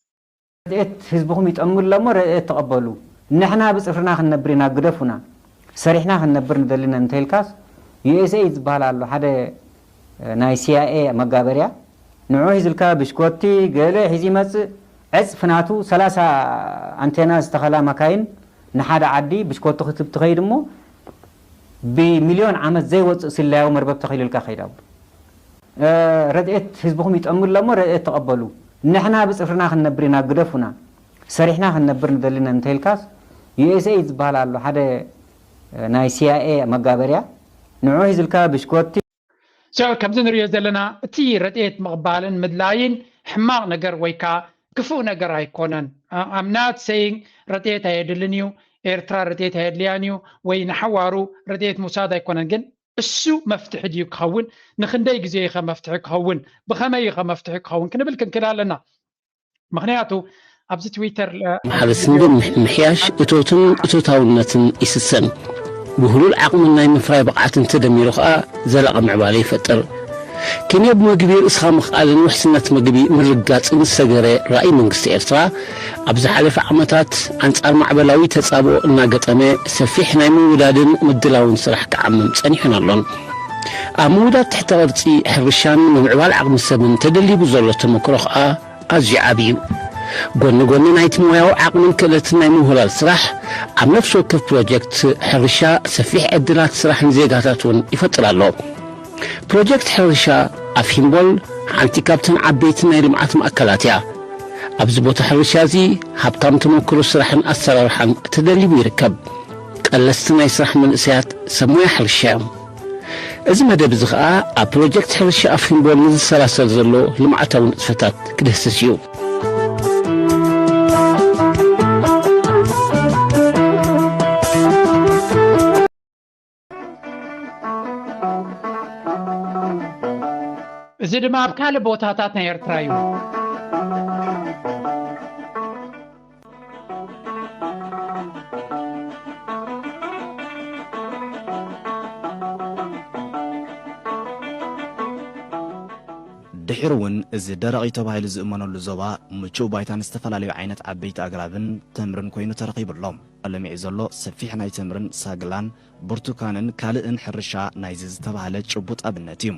ረድኤት ህዝብኹም ይጠሙ ኣሎ እሞ ረድኤት ተቐበሉ። ንሕና ብፅፍርና ክንነብር ኢና፣ ግደፉና። ሰሪሕና ክንነብር ንደሊ ኢና እንተኢልካስ፣ ዩ ኤስ ኤይድ ዝበሃል ኣሎ፣ ሓደ ናይ ሲ ኣይ ኤ መጋበርያ፣ ንዑ ሂዝልካ ብሽኮቲ ገለ ሒዙ ይመጽእ። ዕጽፊ ናቱ ሰላሳ ኣንቴና ዝተኸላ መካይን ንሓደ ዓዲ ብሽኮቲ ክትብ ትኸይድ እሞ ብሚልዮን ዓመት ዘይወጽእ ስለያዊ መርበብ ተኺሉልካ ከይድ። ኣቡ ረድኤት ህዝብኹም ይጠሙ ኣሎ እሞ ረድኤት ተቐበሉ። ንሕና ብጽፍርና ክንነብር ኢና፣ ግደፉና። ሰሪሕና ክንነብር ንደሊ ኢና እንተኢልካስ፣ ዩ ኤስ ኤይድ ዝበሃል ኣሎ ሓደ ናይ ሲ ኣይ ኤ መጋበርያ፣ ንዑ ሂዝልካ ብሽኮቲ። So ከምዚ ንሪኦ ዘለና እቲ ረድኤት ምቕባልን ምድላይን ሕማቕ ነገር ወይ ከዓ ክፉእ ነገር ኣይኮነን። I'm not saying ረድኤት ኣየድልን እዩ፣ ኤርትራ ረድኤት ኣየድልያን እዩ ወይ ንሓዋሩ ረድኤት ምውሳድ ኣይኮነን። ግን እሱ መፍትሒ ድዩ ክኸውን? ንክንደይ ግዜ እዩ ከ መፍትሒ ክኸውን? ብኸመይ እዩ ከ መፍትሒ ክኸውን ክንብል ክንክእል ኣለና። ምክንያቱ ኣብዚ ትዊተር ለ- ማሕበረሰብ ምምሕያሽ እቶትን እቶታውነትን ይስሰን። ብህሉል ዓቕምን ናይ ምፍራይ ብቕዓትን ተደሚሩ ከኣ ዘላቒ ምዕባለ ይፈጥር። ኬንያ ብመግቢ ርእስኻ ምኽኣልን ውሕስነት መግቢ ምርግጋጽን ዝሰገረ ራእይ መንግስቲ ኤርትራ፣ ኣብ ዝሓለፈ ዓመታት ኣንጻር ማዕበላዊ ተጻብኦ እናገጠመ ሰፊሕ ናይ ምውዳድን ምድላውን ስራሕ ክዓምም ጸኒሑን ኣሎን። ኣብ ምውዳድ ትሕተ ቅርጺ ሕርሻን ምምዕባል ዓቕሚ ሰብን ተደሊቡ ዘሎ ተመክሮ ከኣ ኣዝዩ ዓቢ እዩ። ጎኒ ጎኒ ናይቲ ሞያዊ ዓቕምን ክእለትን ናይ ምውህላል ስራሕ፣ ኣብ ነፍሲ ወከፍ ፕሮጀክት ሕርሻ ሰፊሕ ዕድላት ስራሕ ንዜጋታት እውን ይፈጥር ኣሎ። ፕሮጀክት ሕርሻ ኣፍ ሂምቦል ሓንቲ ካብተን ዓበይቲ ናይ ልምዓት ማእከላት እያ። ኣብዚ ቦታ ሕርሻ እዚ ሃብታም ተመክሮ ስራሕን ኣሰራርሓን ተደሊቡ ይርከብ። ቀለስቲ ናይ ስራሕ መንእሰያት ሰብ ሞያ ሕርሻ እዮም። እዚ መደብ እዚ ኸኣ ኣብ ፕሮጀክት ሕርሻ ኣፍሪምቦል ንዝሰላሰል ዘሎ ልምዓታዊ ንጥፈታት ክድህስስ እዩ። እዚ ድማ ኣብ ካልእ ቦታታት ናይ ኤርትራ እዩ። ድሒሩ እውን እዚ ደረቕ እዩ ተባሂሉ ዝእመነሉ ዞባ ምቹእ ባይታን ዝተፈላለዩ ዓይነት ዓበይቲ ኣግራብን ተምርን ኮይኑ ተረኺቡ ኣሎ። ለሚዑ ዘሎ ሰፊሕ ናይ ተምርን ሳግላን ብርቱካንን ካልእን ሕርሻ ናይዚ ዝተባህለ ጭቡጥ ኣብነት እዩ።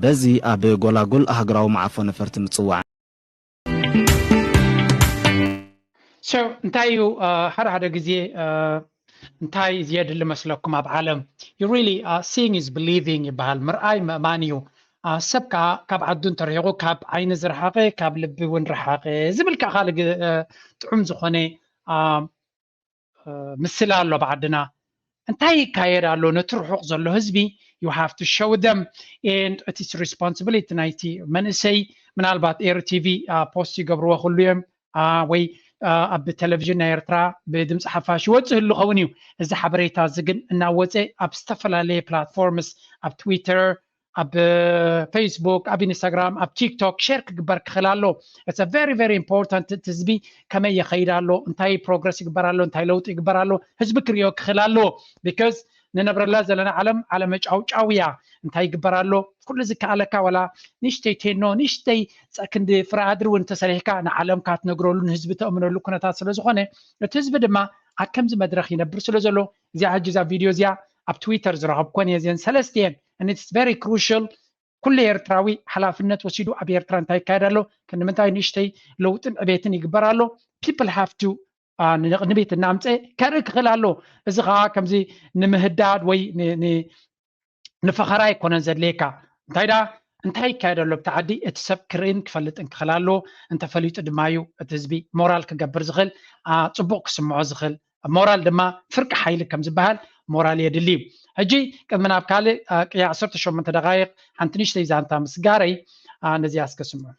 በዚ ኣብ ጎላጉል ኣህጉራዊ መዓርፎ ነፈርቲ ምጽዋዕ። So እንታይ እዩ ሓደ ሓደ ግዜ እንታይ ዘየድሊ መስለኩም ኣብ ዓለም? You really seeing is believing ይበሃል። ምርኣይ ምእማን እዩ። ሰብ ከዓ ካብ ዓዱ እንተርሒቑ ካብ ዓይኒ ዝረሓቐ ካብ ልቢ እውን ረሓቐ ዝብል ከዓ ካልእ ጥዑም ዝኾነ ምስላ ኣሎ ብዓድና። እንታይ ይካየድ ኣሎ ነቲ ርሑቕ ዘሎ ህዝቢ? You have to show them and it is responsibility ናይቲ መንእሰይ። ምናልባት ኤሪ ቲቪ ፖስት ይገብርዎ ክህሉ እዮም ወይ ኣብ ቴሌቪዥን ናይ ኤርትራ ብድምፂ ሓፋሽ ይወፅእ ህሉ ኸውን እዩ። እዚ ሓበሬታ እዚ ግን እናወፀ ኣብ ዝተፈላለየ ፕላትፎርምስ ኣብ ትዊተር ኣብ ፌስቡክ ኣብ ኢንስታግራም ኣብ ቲክቶክ ሼር ክግበር ክኽእል ኣሎ። It's very very important። እቲ ህዝቢ ከመይ ይኸይድ ኣሎ፣ እንታይ ፕሮግረስ ይግበር ኣሎ፣ እንታይ ለውጢ ይግበር ኣሎ ህዝቢ ክሪኦ ክኽእል ኣለዎ። Because ንነብረላ ዘለና ዓለም ዓለመ ጫውጫው እያ። እንታይ ይግበር ኣሎ ኩሉ ዝከኣለካ ዋላ ንእሽተይ ቴኖ ንእሽተይ ክንዲ ፍረ ኣድሪ እውን እንተሰሪሕካ ንዓለም ካትነግረሉ ንህዝቢ ተእምነሉ ኩነታት ስለ ዝኾነ እቲ ህዝቢ ድማ ኣብ ከምዚ መድረኽ ይነብር ስለ ዘሎ እዚኣ ሕጂ እዛ ቪድዮ እዚኣ ኣብ ትዊተር ዝረኸብኮን እየ እዚአን ሰለስቲአን and it's very crucial። ኩሉ ኤርትራዊ ሓላፍነት ወሲዱ ኣብ ኤርትራ እንታይ ይካየድ ኣሎ፣ ክንዲ ምንታይ ንእሽተይ ለውጥን ዕቤትን ይግበር ኣሎ። People have to ንቕድሚት እናምፀ ከርኢ ክኽእል ኣሎ። እዚ ከዓ ከምዚ ንምህዳድ ወይ ንፈኸራ ኣይኮነን ዘድልየካ። እንታይ ዳ እንታይ ይካየድ ኣሎ ኣብቲ ዓዲ እቲ ሰብ ክርእን ክፈልጥን ክኽእል ኣለዎ። እንተፈሊጡ ድማ እዩ እቲ ህዝቢ ሞራል ክገብር ዝኽእል፣ ፅቡቕ ክስምዖ ዝኽእል። ሞራል ድማ ፍርቂ ሓይሊ ከም ዝበሃል ሞራል የድሊ እዩ። ሕጂ ቅድሚ ናብ ካልእ ቅያ ዓሰርተ ሸሞንተ ደቃይቕ ሓንቲ ንእሽተይ ዛንታ ምስጋረይ ነዚኣ እስከ ስምዑ።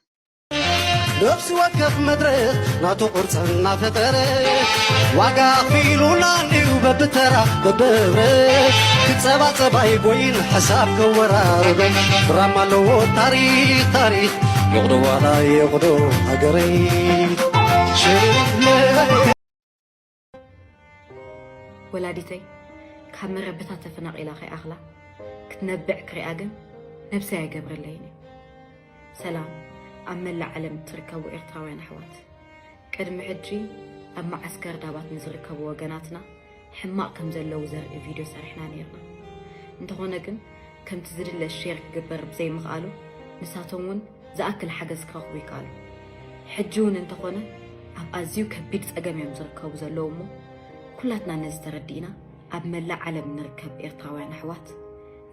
ነፍሲ ወከፍ መድረኽ ናቱ ቅርፂ እናፈጠረ ዋጋ ኣኽፊሉና እንድዩ በብተራ በብህብረት ክፀባፀብ ኣይቦይን ሕሳብ ከወራርዶ ድራማ ኣለዎ ታሪኽ ታሪኽ ይቕዶ ዋላ ይቕዶ ሃገረይ ሽለ ወላዲተይ ካብ መረበታ ተፈናቒላ ከይኣኽላ ክትነብዕ ክሪኣ ግን ነብሰይ ኣይገብረለይን እዩ። ሰላም ኣብ መላእ ዓለም እትርከቡ ኤርትራውያን ኣሕዋት፣ ቅድሚ ሕጂ ኣብ መዓስከር ዳባት ንዝርከቡ ወገናትና ሕማቕ ከም ዘለዉ ዘርኢ ቪድዮ ሰሪሕና ነይርና። እንተኾነ ግን ከምቲ ዝድለ ሼር ክግበር ብዘይምኽኣሉ ንሳቶም እውን ዝኣክል ሓገዝ ክረኽቡ ይከኣሉ። ሕጂ እውን እንተኾነ ኣብ ኣዝዩ ከቢድ ጸገም እዮም ዝርከቡ ዘለዉ እሞ ኩላትና ነዚ ተረዲእና ኣብ መላእ ዓለም ንርከብ ኤርትራውያን ኣሕዋት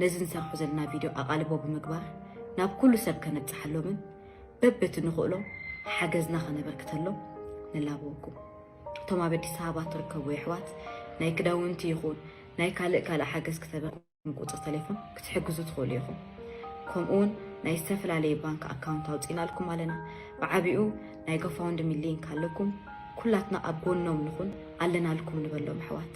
ነዚ ንሰርሖ ዘለና ቪድዮ ኣቓልቦ ብምግባር ናብ ኩሉ ሰብ ከነብጽሓሎምን በብቲ ንኽእሎ ሓገዝና ከነበርክተሎም ንላበወኩም። እቶም ኣብ ኣዲስ ኣበባ ትርከቡ የሕዋት ናይ ክዳውንቲ ይኹን ናይ ካልእ ካልእ ሓገዝ ክተበርክቱሎም ቁጽሪ ተሌፎን ክትሕግዙ ትኽእሉ ኢኹም። ከምኡውን ናይ ዝተፈላለየ ባንክ ኣካውንት ኣውጺእናልኩም ኣለና። ብዓቢኡ ናይ ጎፋውንድሚ ሊንክ ኣለኩም። ኩላትና ኣብ ጎኖም ንኹን ኣለናልኩም ንበሎም ኣሕዋት።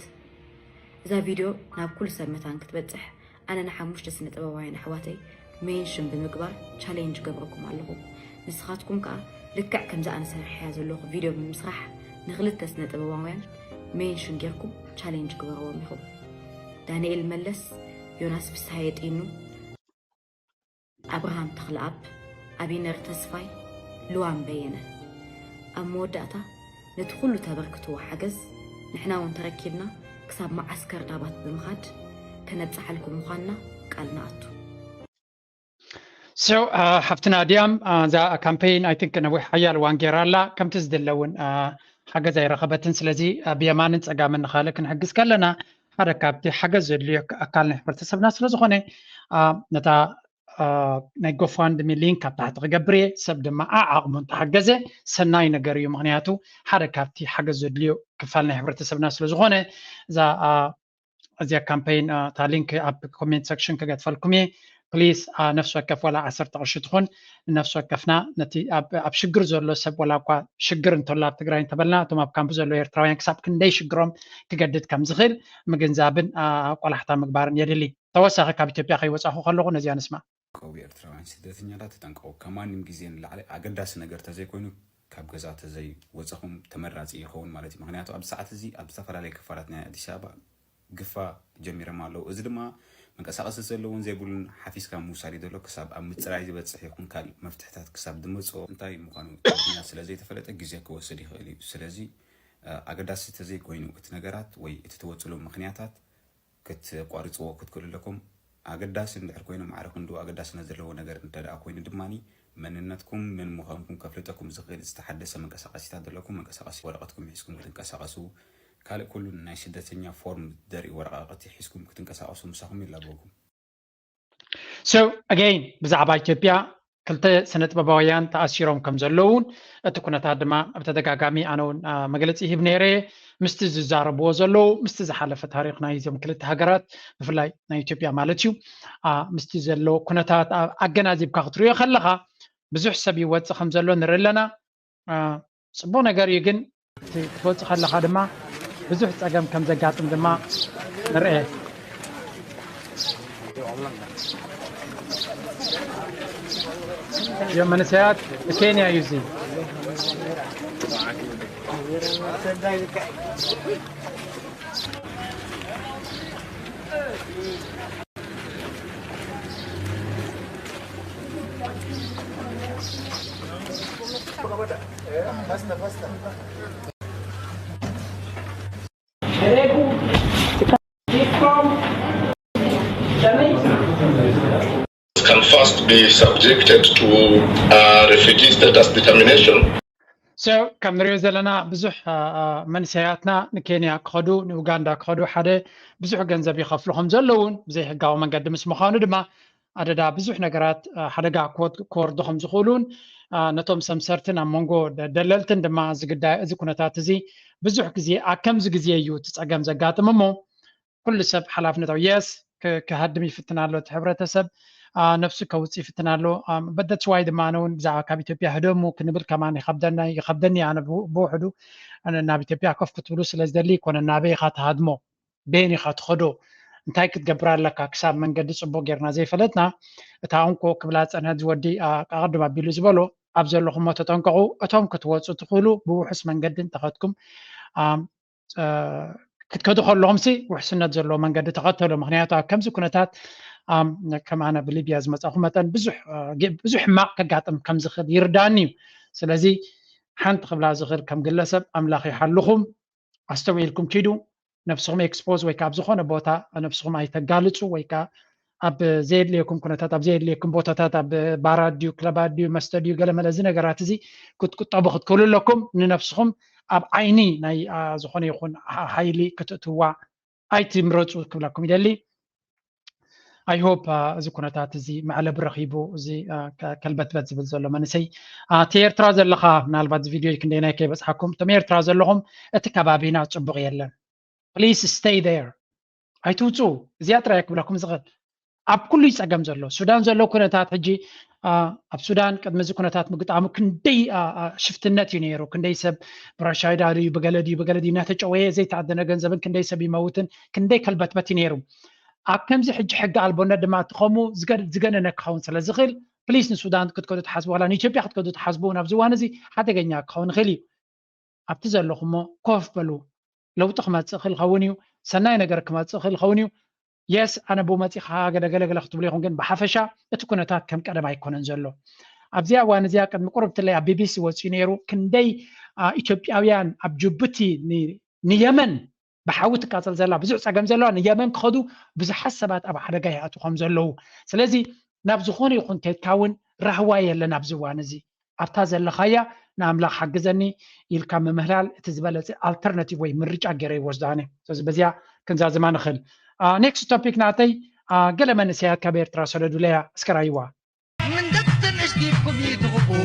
እዛ ቪድዮ ናብ ኩሉ ሰብ መታን ክትበጽሕ ኣነ ንሓሙሽተ ስነ ጥበባውያን ኣሕዋተይ ሜንሽን ብምግባር ቻሌንጅ ገብረኩም ኣለኹ። ንስኻትኩም ከኣ ልክዕ ከምዚ ኣነ ሰሪሐያ ዘለኹ ቪድዮ ብምስራሕ ንክልተ ስነ ጥበባውያን ሜንሽን ጌርኩም ቻሌንጅ ግበርዎም ኢኹም። ዳንኤል መለስ፣ ዮናስ ፍስሃየ ጢኑ፣ ኣብርሃም ተኽለኣብ፣ ኣቢነር ተስፋይ፣ ልዋም በየነ። ኣብ መወዳእታ ነቲ ኩሉ ተበርክትዎ ሓገዝ ንሕና እውን ተረኪብና ክሳብ መዓስከር ዳባት ብምኻድ ከነብጽሓልኩም ምዃንና ቃል ንኣቱ። So ሓፍትና ድያም እዛ ካምፔይን ኣይ ቲንክ ነዊሕ ሓያል እዋን ገይራ ኣላ። ከምቲ ዝድለ እውን ሓገዝ ኣይረኸበትን። ስለዚ ብየማንን ጸጋምን ንኻልእ ክንሕግዝ ከለና ሓደ ካብቲ ሓገዝ ዘድልዮ ኣካል ናይ ሕብረተሰብና ስለ ዝኾነ ነታ ናይ GoFundMe link ኣብ ታሕቲ ክገብር እየ። ሰብ ድማ ዓዓቕሙ እንተሓገዘ ሰናይ ነገር እዩ። ምክንያቱ ሓደ ካብቲ ሓገዝ ዘድልዮ ክፋል ናይ ሕብረተሰብና ስለ ዝኾነ እዛ እዚኣ ካምፔይን እታ ሊንክ ኣብ ኮሜንት ሰክሽን ክገድፈልኩም እየ። ፕሊስ ነፍሲ ወከፍ ዋላ ዓሰርተ ቅርሺ ትኹን ንነፍሲ ወከፍና ነቲ ኣብ ሽግር ዘሎ ሰብ ዋላ እኳ ሽግር እንተሎ ኣብ ትግራይ እንተበልና እቶም ኣብ ካምፕ ዘለዉ ኤርትራውያን ክሳብ ክንደይ ሽግሮም ክገድድ ከም ዝኽእል ምግንዛብን ቆላሕታ ምግባርን የድሊ። ተወሳኺ ካብ ኢትዮጵያ ከይወፃኹ ከለኹ ነዚኣ ንስማዕ። ቀዊ ኤርትራውያን ስደተኛታት ተጠንቀቑ። ከማንም ግዜ ንላዕሊ ኣገዳሲ ነገር ተዘይኮይኑ ካብ ገዛ ተዘይወፀኹም ተመራፂ ይኸውን ማለት እዩ። ምክንያቱ ኣብዚ ሰዓት እዚ ኣብ ዝተፈላለዩ ክፋላት ናይ ኣዲስ ኣበባ ግፋ ጀሚሮም ኣለዉ። እዚ ድማ መንቀሳቐሲ ዘለውን ዘይብሉን ሓፊስካ ምውሳድ እዩ ዘሎ። ክሳብ ኣብ ምፅራይ ዝበፅሕ ይኹን ካልእ መፍትሕታት ክሳብ ዝመፅኦ እንታይ ምዃኑ ትግርኛ ስለ ዘይተፈለጠ ግዜ ክወስድ ይኽእል እዩ። ስለዚ ኣገዳሲ ተዘይኮይኑ እቲ ነገራት ወይ እቲ ትወፅሉ ምኽንያታት ክተቋርፅዎ ክትክእሉ ኣለኩም። ኣገዳሲ እንድሕር ኮይኑ ማዕረ ክንዱ ኣገዳስነት ዘለዎ ነገር እንተ ደኣ ኮይኑ ድማ መንነትኩም መን ምዃንኩም ከፍልጠኩም ዝኽእል ዝተሓደሰ መንቀሳቐሲታት ዘለኩም መንቀሳቐሲ ወረቐትኩም ሒዝኩም ክትንቀሳቐሱ ካልእ ኩሉ ናይ ስደተኛ ፎርም ዘርኢ ወረቓቕቲ ሒዝኩም ክትንቀሳቐሱ ምሳኹም ይላበወኩም። So again ብዛዕባ ኢትዮጵያ ክልተ ስነ ጥበባውያን ተኣሲሮም ከም ዘለውን እቲ ኩነታት ድማ ብተደጋጋሚ ኣነ እውን መግለፂ ይህብ ነይረ። ምስቲ ዝዛረብዎ ዘለዉ ምስቲ ዝሓለፈ ታሪክ ናይ እዞም ክልተ ሃገራት ብፍላይ ናይ ኢትዮጵያ ማለት እዩ ምስቲ ዘሎ ኩነታት ኣገናዚብካ ክትሪኦ ከለካ ብዙሕ ሰብ ይወፅእ ከም ዘሎ ንርኢ ኣለና። ፅቡቅ ነገር እዩ ግን ክትወፅእ ከለካ ድማ ብዙሕ ፀገም ከም ዘጋጥም ድማ ንርአ። እዚኦም መንእሰያት ኬንያ እዩ እዚ። can first be subjected to a refugee status determination. So ከም ንሪኦ ዘለና ብዙሕ መንእሰያትና ንኬንያ ክኸዱ ንኡጋንዳ ክኸዱ ሓደ ብዙሕ ገንዘብ ይኸፍሉ ከም ዘለውን ብዘይሕጋዊ መንገዲ ምስ ምዃኑ ድማ ኣደዳ ብዙሕ ነገራት ሓደጋ ክወርዱ ከም ዝኽእሉን ነቶም ሰምሰርትን ኣብ መንጎ ደለልትን ድማ ዝግዳይ እዚ ኩነታት እዚ ብዙሕ ግዜ ኣብ ከምዚ ግዜ እዩ እቲ ፀገም ዘጋጥም እሞ ኩሉ ሰብ ሓላፍነት yes ክሃድም ይፍትን ኣሎ እቲ ሕብረተሰብ ነፍሱ ከውፅእ ይፍትን ኣሎ በደትዋይ ድማ ኣነ እውን ብዛዕባ ካብ ኢትዮጵያ ህደሙ ክንብል ከማን ይኸብደና ይኸብደኒ ኣነ ብውሕዱ ናብ ኢትዮጵያ ከፍ ክትብሉ ስለ ዝደሊ ይኮነ ናበይ ኢኻ ትሃድሞ ቤን ኢኻ ትኸዶ እንታይ ክትገብር ኣለካ ክሳብ መንገዲ ፅቡቅ ጌርና ዘይፈለጥና እታ እንኮ ክብላ ፀንሐት ዝወዲ ኣቀድም ኣቢሉ ዝበሎ ኣብ ዘለኹሞ ተጠንቀቁ እቶም ክትወፁ ትኽእሉ ብውሑስ መንገዲ እንተኸድኩም ክትከዱ ከለኹም ሲ ውሕስነት ዘለዎ መንገዲ ተኸተሉ ምክንያቱ ኣብ ከምዚ ኩነታት ከም ኣነ ብሊብያ ዝመፃኹ መጠን ብዙሕ ሕማቅ ከጋጥም ከም ዝኽእል ይርዳኒ እዩ ስለዚ ሓንቲ ክብላ ዝኽእል ከም ግለሰብ ኣምላኽ ይሓልኹም ኣስተውዒልኩም ኪዱ ነብስኹም ኤክስፖዝ ወይ ከዓ ኣብ ዝኾነ ቦታ ነብስኹም ኣይተጋልፁ ወይ ከዓ ኣብ ዘየድልየኩም ኩነታት ኣብ ዘየድልየኩም ቦታታት ኣብ ባራት ድዩ ክለባት ድዩ መስተ ድዩ ገለመለ እዚ ነገራት እዚ ክትቁጠቡ ክትክእሉ ኣለኩም ንነብስኹም ኣብ ዓይኒ ናይ ዝኾነ ይኹን ሓይሊ ክትእትዋ ኣይትምረፁ ክብለኩም ይደሊ I hope እዚ ኩነታት እዚ መዕለቢ ረኺቡ እዚ ከልበትበት ዝብል ዘሎ መንእሰይ እቲ ኤርትራ ዘለኻ ምናልባት እዚ ቪድዮ ክንደይናይ ከይበፅሓኩም እቶም ኤርትራ ዘለኹም እቲ ከባቢና ፅቡቕ የለን please stay there ኣይትውፅኡ እዚኣ ጥራይ ክብለኩም ዝኽእል ኣብ ኩሉ ጸገም ዘሎ ሱዳን ዘሎ ኩነታት ሕጂ ኣብ ሱዳን ቅድሚ እዚ ኩነታት ምግጣሙ ክንደይ ሽፍትነት እዩ ነይሩ ክንደይ ሰብ ብራሻይዳ ድዩ ብገለ ድዩ ብገለ ድዩ እናተጨወየ ዘይተኣደነ ገንዘብን ክንደይ ሰብ ይመውትን ክንደይ ከልበትበት እዩ ነይሩ ኣብ ከምዚ ሕጂ ሕጊ ኣልቦነት ድማ እቲ ከምኡ ዝገነነ ክኸውን ስለ ዝኽእል ፕሊስ ንሱዳን ክትከዱ ትሓስቡ ዋላ ንኢትዮጵያ ክትከዱ ትሓስቡ ናብዚ እዋን እዚ ሓደገኛ ክኸውን ይኽእል እዩ ኣብቲ ዘለኹሞ ኮፍ በሉ ለውጢ ክመፅእ ክእል ኸውን እዩ ሰናይ ነገር ክመፅእ ክእል ኸውን እዩ የስ ኣነ ብኡ መፂኻ ገለገለገለ ክትብሉ ኢኹም ግን ብሓፈሻ እቲ ኩነታት ከም ቀደም ኣይኮነን ዘሎ ኣብዚኣ እዋን እዚኣ ቅድሚ ቁርብትለይ ኣብ ቢቢሲ ወፂኡ ነይሩ ክንደይ ኢትዮጵያውያን ኣብ ጅቡቲ ንየመን ብሓዊ ትቃፀል ዘላ ብዙሕ ፀገም ዘለዋ ንየመን ክኸዱ ብዙሓት ሰባት ኣብ ሓደጋ ይኣቱ ከም ዘለዉ ስለዚ ናብ ዝኾነ ይኹን ከድካ እውን ራህዋ የለን ኣብዚ እዋን እዚ ኣብታ ዘለኻያ ንኣምላኽ ሓግዘኒ ኢልካ ምምህላል እቲ ዝበለፀ ኣልተርናቲቭ ወይ ምርጫ ገይረ ይወስዶ ኣነ ስለዚ በዚኣ ክንዛዝማ ንኽእል ኔክስት ቶፒክ ናተይ ገለ መንእሰያት ካብ ኤርትራ ሰደዱለያ። እስከ ራይዋ። من دقت نشتي كمي تغبو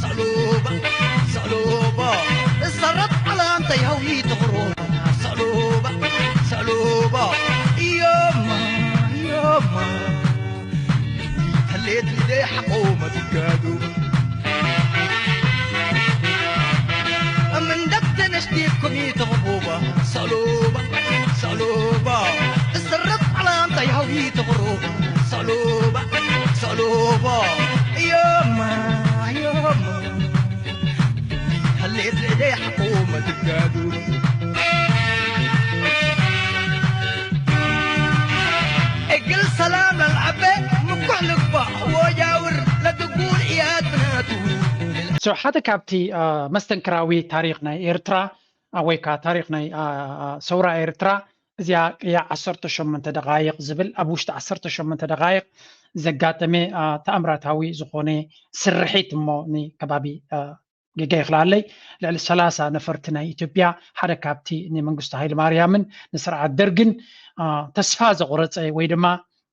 صلوبة صلوبة السرب على انت يهوي تغرو صلوبة صلوبة يوما يوما خليت لي حقومة تقادو من دقت نشتي كمي تغبوبة صلوبة صلوبة السرب على انت يهوي تغرو صلوبة صلوبة يوما يوما خليت لي حقومة تقادو እግል ሰላም ለልዐበ ምኩሕ ልግባእ ወጃውር ለትጉል እያት ብናቱ። So ሓደ ካብቲ መስተንክራዊ ታሪኽ ናይ ኤርትራ ወይ ከዓ ታሪኽ ናይ ሰውራ ኤርትራ እዚኣ ቅያ ዓሰርተ ሸሞንተ ደቃይቕ ዝብል ኣብ ውሽጢ ዓሰርተ ሸሞንተ ደቃይቕ ዘጋጠመ ተኣምራታዊ ዝኾነ ስርሒት እሞ ንከባቢ ጌጋ ይኽልኣለይ ልዕሊ ሰላሳ ነፈርቲ ናይ ኢትዮጵያ ሓደ ካብቲ ንመንግስቱ ሃይለ ማርያምን ንስርዓት ደርግን ተስፋ ዘቑረፀ ወይ ድማ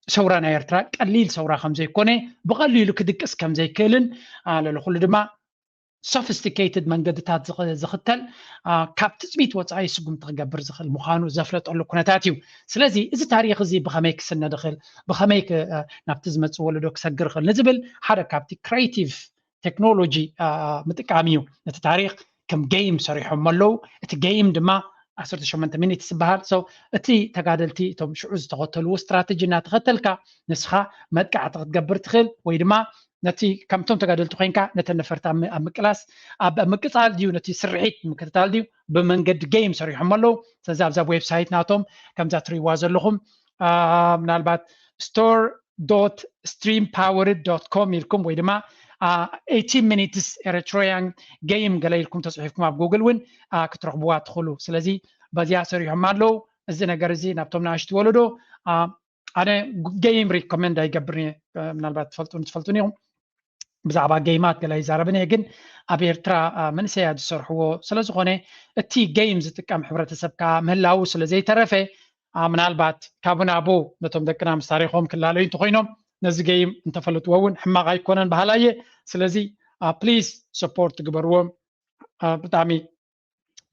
ሰውራ ናይ ኤርትራ ቀሊል ሰውራ ከምዘይኮነ ብቐሊሉ ክድቅስ ከምዘይክእልን ልዕሊ ኩሉ ድማ ሶፊስቲኬትድ መንገድታት ዝኽተል ካብ ትፅቢት ወፃኢ ስጉምቲ ክገብር ዝኽእል ምዃኑ ዘፍለጠሉ ኩነታት እዩ። ስለዚ እዚ ታሪኽ እዚ ብኸመይ ክስነድ ይኽእል፣ ብኸመይ ናብቲ ዝመፅእ ወለዶ ክሰግር ይኽእል ንዝብል ሓደ ካብቲ ክሬቲቭ ቴክኖሎጂ ምጥቃም እዩ። ነቲ ታሪኽ ከም ጌም ሰሪሖሞ ኣለዉ። እቲ ጌም ድማ ዓሰርተ ሸሞንተ ሚኒትስ ዝበሃል። So እቲ ተጋደልቲ እቶም ሽዑ ዝተኸተልዎ ስትራተጂ እናተኸተልካ ንስኻ መጥቃዕቲ ክትገብር ትኽእል ወይ ድማ ነቲ ከምቶም ተጋደልቲ ኮይንካ ነተን ነፈርቲ ኣብ ምቅላስ ኣብ ምቅፃል ድዩ ነቲ ስርሒት ምክትታል ድዩ ብመንገዲ ጌም ሰሪሖሞ ኣለዉ። ስለዚ ኣብዛ ዌብሳይት ናቶም ከምዛ ትሪእዋ ዘለኹም ምናልባት store dot streampowered dot com ኢልኩም ወይ ድማ eighteen minutes Eritrean game ገለ ኢልኩም ተፅሒፍኩም ኣብ ጉግል እውን ክትረኽብዋ ትኽእሉ። ስለዚ በዚኣ ሰሪሖም ኣለዉ። እዚ ነገር እዚ ናብቶም ንኣሽቱ ወለዶ ኣነ game recommend ኣይገብርን እየ። ምናልባት ትፈልጡን ትፈልጡን ኢኹም። ብዛዕባ ጌማት ገለ ኣይዛረብን እየ፣ ግን ኣብ ኤርትራ መንእሰያት ዝሰርሕዎ ስለዝኾነ እቲ ጌም ዝጥቀም ሕብረተሰብ ከዓ ምህላዉ ስለዘይተረፈ ምናልባት ካብኡ ናብኡ ነቶም ደቅና ምስ ታሪኾም ክላለዩ እንተኾይኖም ነዚ ጌም እንተፈለጥዎ እውን ሕማቕ ኣይኮነን በሃላይ እየ። ስለዚ please support ግበርዎም። ብጣዕሚ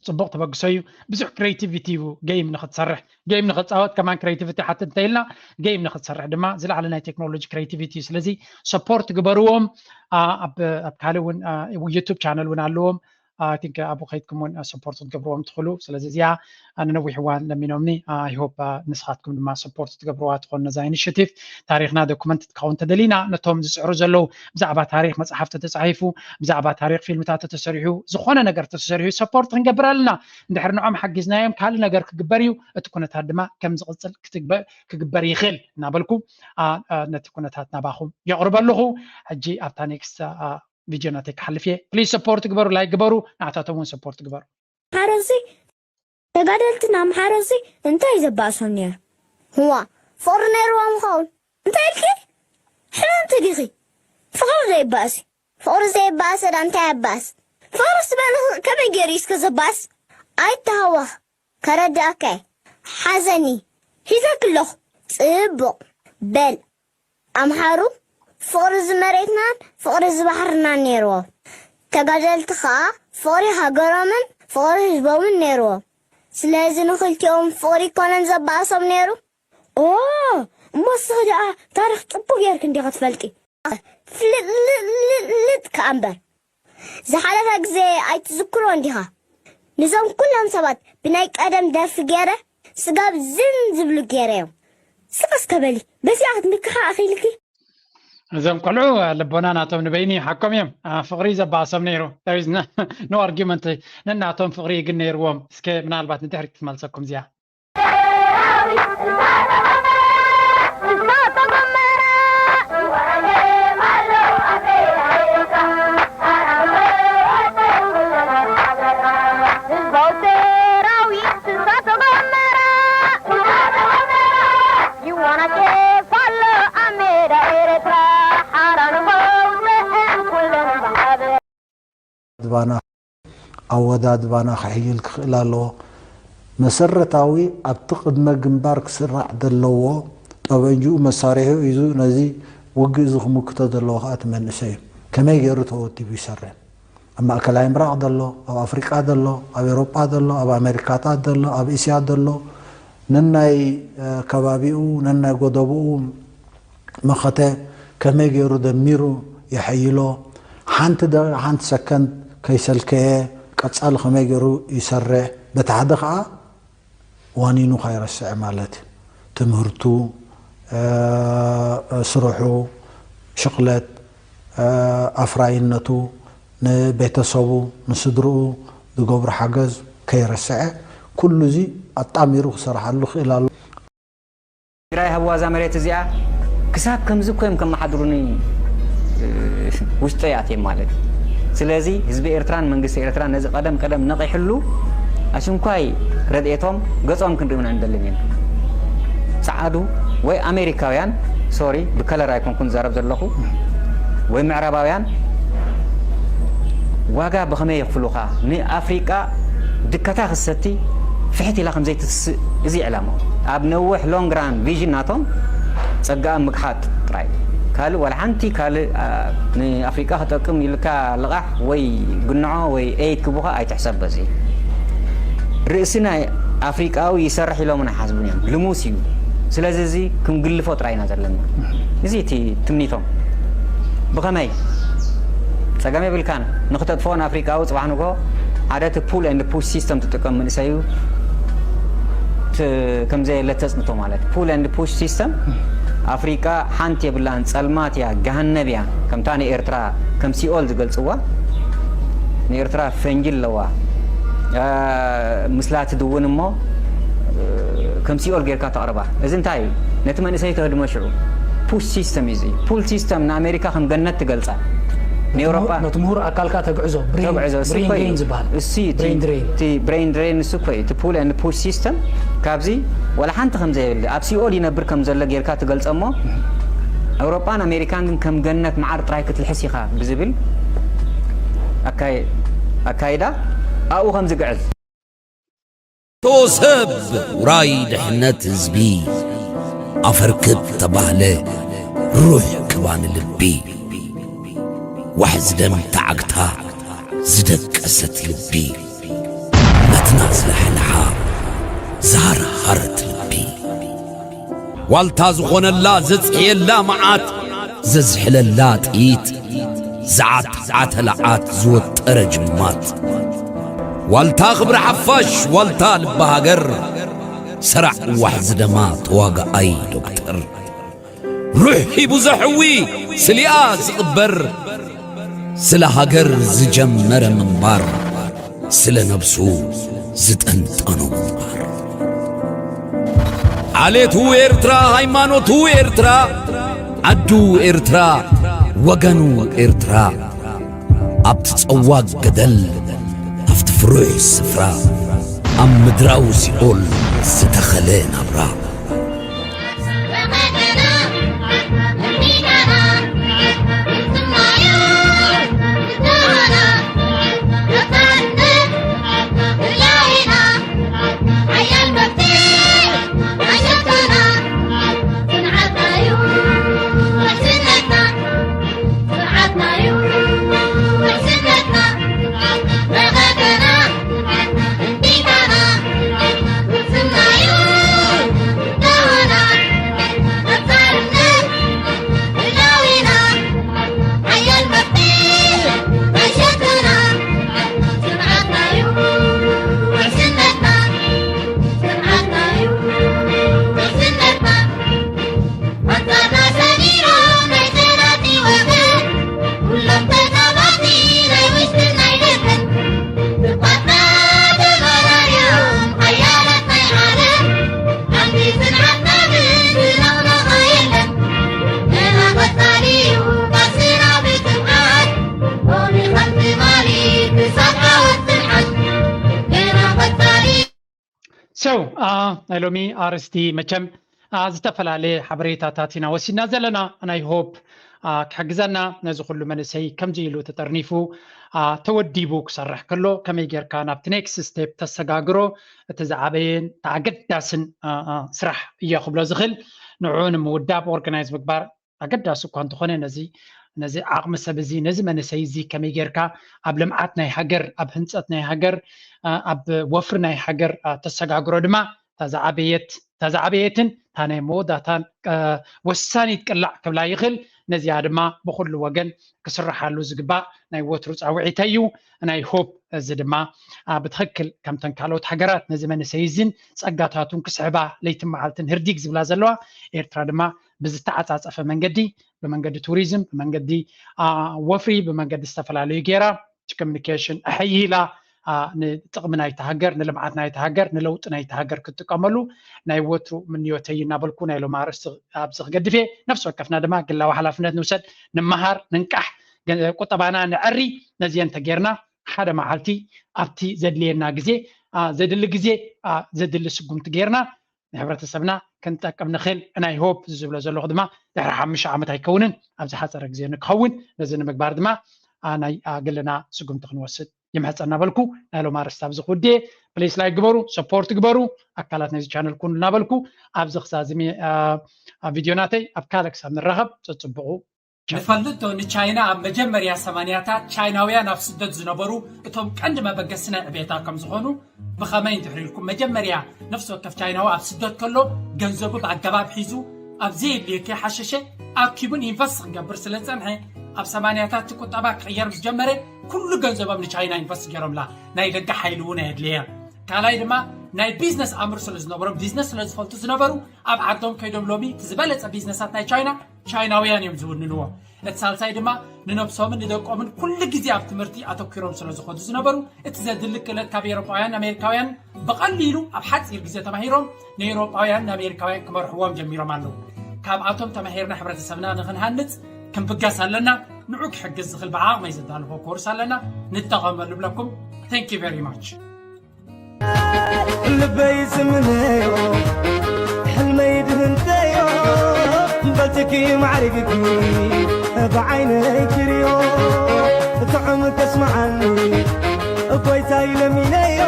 ፅቡቕ ተበግሶ እዩ። ብዙሕ creativity እዩ game ንክትሰርሕ game ንክፃወት ከማን creativity ሓትት እንተኢልና game ንክትሰርሕ ድማ ዝለዓለ ናይ ቴክኖሎጂ creativity እዩ። ስለዚ support ግበርዎም። ኣብ ካልእ እውን YouTube channel እውን ኣለዎም። I think ኣብኡ ከይድኩም እውን support ክትገብርዎም ትኽእሉ። ስለዚ እዚኣ ንነዊሕ እዋን ለሚኖምኒ። I hope ንስኻትኩም ድማ support ትገብርዋ ትኾኑ ነዛ initiative። ታሪኽና document ክትከውን ተደሊና ነቶም ዝፅዕሩ ዘለዉ ብዛዕባ ታሪኽ መፅሓፍ ተተፃሒፉ ብዛዕባ ታሪኽ ፊልምታት ተተሰሪሑ ዝኾነ ነገር ተተሰሪሑ support ክንገብር ኣለና። እንድሕር ንዖም ሓጊዝናዮም ካልእ ነገር ክግበር እዩ። እቲ ኩነታት ድማ ከም ዝቕፅል ክግበር ይኽእል እናበልኩ ነቲ ኩነታት ናባኹም የቕርበ ኣለኹ። ሕጂ ኣብታ next video ናተይ ክሓልፍ እየ። Please support ግበሩ፣ like ግበሩ፣ ንዓታቶም እውን support ግበሩ። ሓረሲ ተጋደልትን ኣምሓረሲ እንታይ ዘባእሶም ነይሩ? ህዋ ፍቕሪ ነይርዎም ኸውን እንታይ ኢልኪ? ሕምምቲ ዲኺ? ፍቕሪ ዘይባእስ እዩ። ፍቕሪ ዘይባእስ ዳ እንታይ ኣባእስ? ፍቕሪ ስበልኺ ከመይ ገይሩ እዩ እስከ ዘባእስ? ኣይተሃወኽ ከረድኣካ እየ። ሓዘኒ ሒዘኪ ኣለኹ። ጽቡቕ በል። ኣምሓሩ ፍቕሪ እዚ መሬትናን ፍቕሪ እዚ ባሕርናን ነይርዎም። ተጋደልቲ ኸኣ ፍቕሪ ሃገሮምን ፍቕሪ ህዝቦምን ነይርዎም። ስለዚ ንኽልቲኦም ፍቕሪ ኣይኮነን ዘባእሶም ነይሩ። ኦ እሞ እስኺ ደኣ ታሪኽ ጽቡቕ ጌርኪ እንዲኺ ትፈልጢ። ፍልጥልጥልጥ ከኣ እምበር። ዝሓለፈ ግዜ ኣይትዝክሮን ዲኻ? ንዞም ኩሎም ሰባት ብናይ ቀደም ደርፊ ገይረ ስጋብ ዝን ዝብሉ ገይረዮም። ስቕ እስከ በሊ፣ በዚኣ ክትምክሓ ኣኺልኪ? እዞም ቆልዑ ልቦና ናቶም ንበይኒ ሓቆም እዮም። ፍቕሪ ዘባእሶም ነይሩ። There is no argument። ነናቶም ፍቕሪ ግን ነይርዎም። እስከ ምናልባት ንድሕሪት ክትመልሰኩም እዚኣ። ኣወዳድባና ኣወዳድባና ክሕይል ክኽእል ኣለዎ። መሰረታዊ ኣብቲ ቅድመ ግንባር ክስራዕ ዘለዎ ጠበንጅኡ መሳሪሑ ሒዙ ነዚ ውግእ እዚ ክምክቶ ዘለዎ ከዓ እቲ መንእሰይ እዩ። ከመይ ገይሩ ተወዲቡ ይሰርሕ? ኣብ ማእከላይ ምብራቕ ዘሎ፣ ኣብ ኣፍሪቃ ዘሎ፣ ኣብ ኤውሮጳ ዘሎ፣ ኣብ ኣሜሪካታት ዘሎ፣ ኣብ እስያ ዘሎ፣ ነናይ ከባቢኡ ነናይ ጎደብኡ መኸተ ከመይ ገይሩ ደሚሩ የሐይሎ፣ ሓንቲ ደቂቕ ሓንቲ ሰከንድ ከይሰልከየ ቀጻሊ ከመይ ገይሩ ይሰርሕ፣ በቲ ሓደ ከዓ ዋኒኑ ከይረስዐ ማለት እዩ። ትምህርቱ፣ ስርሑ፣ ሽቕለት፣ ኣፍራይነቱ፣ ንቤተሰቡ ንስድርኡ ዝገብሮ ሓገዝ ከይረስዐ ኩሉ እዚ ኣጣሚሩ ክሰርሓሉ ክእል ኣሎ። ትግራይ ሃብዋ እዛ መሬት እዚኣ ክሳብ ከምዚ እኮ እዮም ከመሓድሩኒ ውሽጠይ ኣትዮም ማለት እዩ። ስለዚ ህዝቢ ኤርትራን መንግስቲ ኤርትራን ነዚ ቀደም ቀደም ነቒሕሉ ኣሽንኳይ ረድኤቶም ገጾም ክንርኢ ኢና ንደሊ ነና። ጸዓዱ ወይ ኣሜሪካውያን፣ ሶሪ ብከለር ኣይኮንኩን ዝዛረብ ዘለኹ፣ ወይ ምዕራባውያን ዋጋ ብኸመይ የኽፍሉኻ? ንኣፍሪቃ ድከታ ክትሰቲ ፍሕት ኢላ ከም ዘይትስእ እዚ ዕላማ ኣብ ነውሕ long run vision ናቶም ጸጋኣም ምግሓጥ ጥራይ ካልእ ዋላ ሓንቲ ካልእ ንኣፍሪቃ ክጠቅም ኢልካ ልቓሕ ወይ ግንዖ ወይ ኤይድ ክቡኻ ኣይትሕሰብ በዚ ርእሲ ናይ ኣፍሪቃዊ ይሰርሕ ኢሎምን ኣይሓስቡን እዮም ልሙስ እዩ ስለዚ እዚ ክንግልፎ ጥራይ ኢና ዘለና እዚ እቲ ትምኒቶም ብኸመይ ጸገም የብልካን ንክተጥፍኦ ንኣፍሪቃዊ ጽባሕ ንግሆ ሓደ እቲ pull and push system ትጥቀም መንእሰዩ ከምዘየለ ተጽንቶ ማለት pull and push system ኣፍሪቃ ሓንቲ የብላን ጸልማት እያ ገሃነብ እያ ከምታ ንኤርትራ ከም ሲኦል ዝገልጽዋ ንኤርትራ ፈንጂ ኣለዋ ምስላ ትድውን እሞ ከም ሲኦል ጌርካ ተቕርባ እዚ እንታይ እዩ ነቲ መንእሰይ ተህድሞ ሽዑ push system እዩ pull system ንኣሜሪካ ከም ገነት ትገልጻ ንኤውሮጳ ነቲ ምሁር ኣካልካ ተግዕዞ ተግዕዞ እሱ brain እኮ እዩ drain ዝበሃል እሱ brain drain እቲ brain drain እሱ እኮ እዩ እቲ pull and push system ካብዚ ዋላ ሓንቲ ከም ዘየብለ ኣብ ሲኦል ይነብር ከም ዘሎ ጌርካ ትገልጸ እሞ ኤውሮጳን ኣሜሪካን ግን ከም ገነት መዓር ጥራይ ክትልሕስ ኢኻ ብዝብል ኣካይ- ኣካይዳ ኣብኡ ከም ዝግዕዝ እቶ ሰብ ውራይ ድሕነት ህዝቢ ኣፈርክብ ተባህለ ሩሕ ክባ ንልቢ ዋሕዚ ደም ተዓግታ ዝደቀሰት ልቢ መትናስ ለሕልሓ ዝሃርሃረት ልቢ ዋልታ ዝኾነላ ዘጽሕየላ መዓት ዘዝሕለላ ጥይት ዝዓትዓተ ለዓት ዝወጠረ ጅማት ዋልታ ክብሪ ሓፋሽ ዋልታ ልቢ ሃገር ሰራሕ ዋሕዚ ደማ ተዋጋኣይ ዶክተር ሩሕ ሂቡ ዘሕዊ ስሊኣ ዝቕበር ስለ ሃገር ዝጀመረ ምንባር ስለ ነብሱ ዝጠንጠኖ ምንባር ዓሌቱ ኤርትራ ሃይማኖቱ ኤርትራ ዓዱ ኤርትራ ወገኑ ኤርትራ ኣብቲ ጸዋግ ገደል ኣብቲ ፍሩሕ ስፍራ ኣብ ምድራዊ ሲኦል ዝተኸለ ናብራ So, uh, ናይ ሎሚ ኣርስቲ መቸም uh, ዝተፈላለየ ሓበሬታታት ኢና ወሲድና ዘለና ናይ ሆፕ uh, ክሕግዘና ነዚ ኩሉ መንእሰይ ከምዚ ኢሉ ተጠርኒፉ uh, ተወዲቡ ክሰርሕ ከሎ ከመይ ጌርካ ናብቲ ኔክስት ስቴፕ ተሰጋግሮ እቲ ዝዓበየን ተኣገዳስን uh, uh, ስራሕ እዮ ክብሎ ዝኽእል ንዑ ንምውዳብ ኦርጋናይዝ ምግባር ኣገዳሲ እኳ እንተኾነ፣ ነዚ ነዚ ዓቕሚ ሰብ እዚ፣ ነዚ መንእሰይ እዚ ከመይ ጌርካ ኣብ ልምዓት ናይ ሃገር፣ ኣብ ህንፀት ናይ ሃገር፣ ኣብ ወፍሪ ናይ ሃገር ተሰጋግሮ ድማ እታ ዝዓበየት እታ ዝዓበየትን እታ ናይ መወዳእታን ወሳኒት ቅላዕ ክብላ ይኽእል። ነዚኣ ድማ ብኩሉ ወገን ክስርሓሉ ዝግባእ ናይ ወትሩ ፃውዒተይ እዩ። ናይ ሆፕ እዚ ድማ ብትኽክል ከምተን ካልኦት ሃገራት ነዚ መንእሰይ እዚን ጸጋታቱን ክስዕባ ለይትን መዓልትን ህርዲግ ዝብላ ዘለዋ፣ ኤርትራ ድማ ብዝተዓጻጸፈ መንገዲ፣ ብመንገዲ ቱሪዝም፣ ብመንገዲ ወፍሪ፣ ብመንገዲ ዝተፈላለዩ ጌራ እቲ ኮሚኒኬሽን ኣሐይላ ንጥቕሚ ናይቲ ሃገር፣ ንልምዓት ናይቲ ሃገር፣ ንለውጢ ናይቲ ሃገር ክትጥቀመሉ ናይ ወትሩ ምንዮተይ እናበልኩ ናይ ሎም ኣርእስቲ ኣብዚ ክገድፍ እየ። ነፍሲ ወከፍና ድማ ግላዊ ሓላፍነት ንውሰድ፣ ንመሃር፣ ንንቃሕ፣ ቁጠባና ንዐሪ። ነዚአን ተጌርና ሓደ መዓልቲ ኣብቲ ዘድልየና ግዜ ዘድሊ ግዜ ዘድሊ ስጉምቲ ጌርና ንሕብረተሰብና ክንጠቅም ንኽእል። ናይ ሆፕ ዝብሎ ዘለኹ ድማ ድሕሪ ሓሙሽተ ዓመት ኣይከውንን፣ ኣብዚ ሓፀረ ግዜ ንክኸውን። ነዚ ንምግባር ድማ ናይ ግልና ስጉምቲ ክንወስድ ይምሕፀ እናበልኩ ናይ ሎም ኣርእስቲ ኣብዚ ክውድእ። ፕሊስ ላይክ ግበሩ፣ ሰፖርት ግበሩ፣ ኣካላት ነዚ ቻነል ኩኑ እናበልኩ ኣብዚ ክሳዚ ቪድዮ ናተይ ኣብ ካልእ ክሳብ ንራኸብ ፀፅብቑ። ንፈልጥ ዶ ንቻይና ኣብ መጀመርያ ሰማንያታት ቻይናውያን ኣብ ስደት ዝነበሩ እቶም ቀንዲ መበገሲ ናይ ዕቤታ ከም ዝኾኑ? ብኸመይ እንድሕር ኢልኩም፣ መጀመርያ ነፍሲ ወከፍ ቻይናዊ ኣብ ስደት ከሎ ገንዘቡ ብኣገባብ ሒዙ ኣብ ዘየድልዮ ከይሓሸሸ ኣኪቡን ኢንቨስት ክገብር ስለ ዝጸንሐ፣ ኣብ ሰማንያታት እቲ ቁጠባ ክቕየር ምስ ጀመረ ኩሉ ገንዘቦም ንቻይና ኢንቨስት ገይሮምላ። ናይ ደገ ሓይሊ እውን ኣየድልየን። ካልኣይ ድማ ናይ ቢዝነስ ኣምር ስለ ዝነበሮም፣ ቢዝነስ ስለ ዝፈልጡ ዝነበሩ ኣብ ዓዶም ከይዶም ሎሚ እቲ ዝበለጸ ቢዝነሳት ናይ ቻይና ቻይናውያን እዮም ዝውንንዎ። እቲ ሳልሳይ ድማ ንነብሶምን ንደቆምን ኩሉ ግዜ ኣብ ትምህርቲ ኣተኲሮም ስለ ዝኾዱ ዝነበሩ እቲ ዘድሊ ክእለት ካብ ኤውሮጳውያን ኣሜሪካውያን ብቐሊሉ ኣብ ሓጺር ግዜ ተማሂሮም ንኤውሮጳውያን ንኣሜሪካውያን ክመርሕዎም ጀሚሮም ኣለዉ። ካብኣቶም ተማሂርና ሕብረተሰብና ንኽንሃንጽ ክንብገስ ኣለና። ንዑ ክሕግዝ ዝኽእል ብዓቕመይ ዘዳለኹ ኮርስ ኣለና፣ ንጠቐመሉ ብለኩም። Thank you very much። ልበይ ዝምነዮ ሕልመይ ድህንተዮ በልትኪ ማዕሪግኪ ብዓይነይ ክርዮ ጥዑም ከስምዓኒ ጎይታይ ለሚነዮ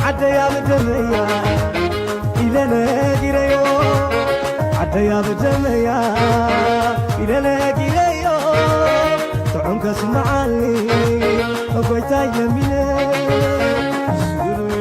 ዓደያ ብደመያ ኢለ ነጊረዮ ዓደያ ብደመያ ኢለ ነጊረዮ ጥዑም ከስምዓኒ ጎይታይ ለሚነ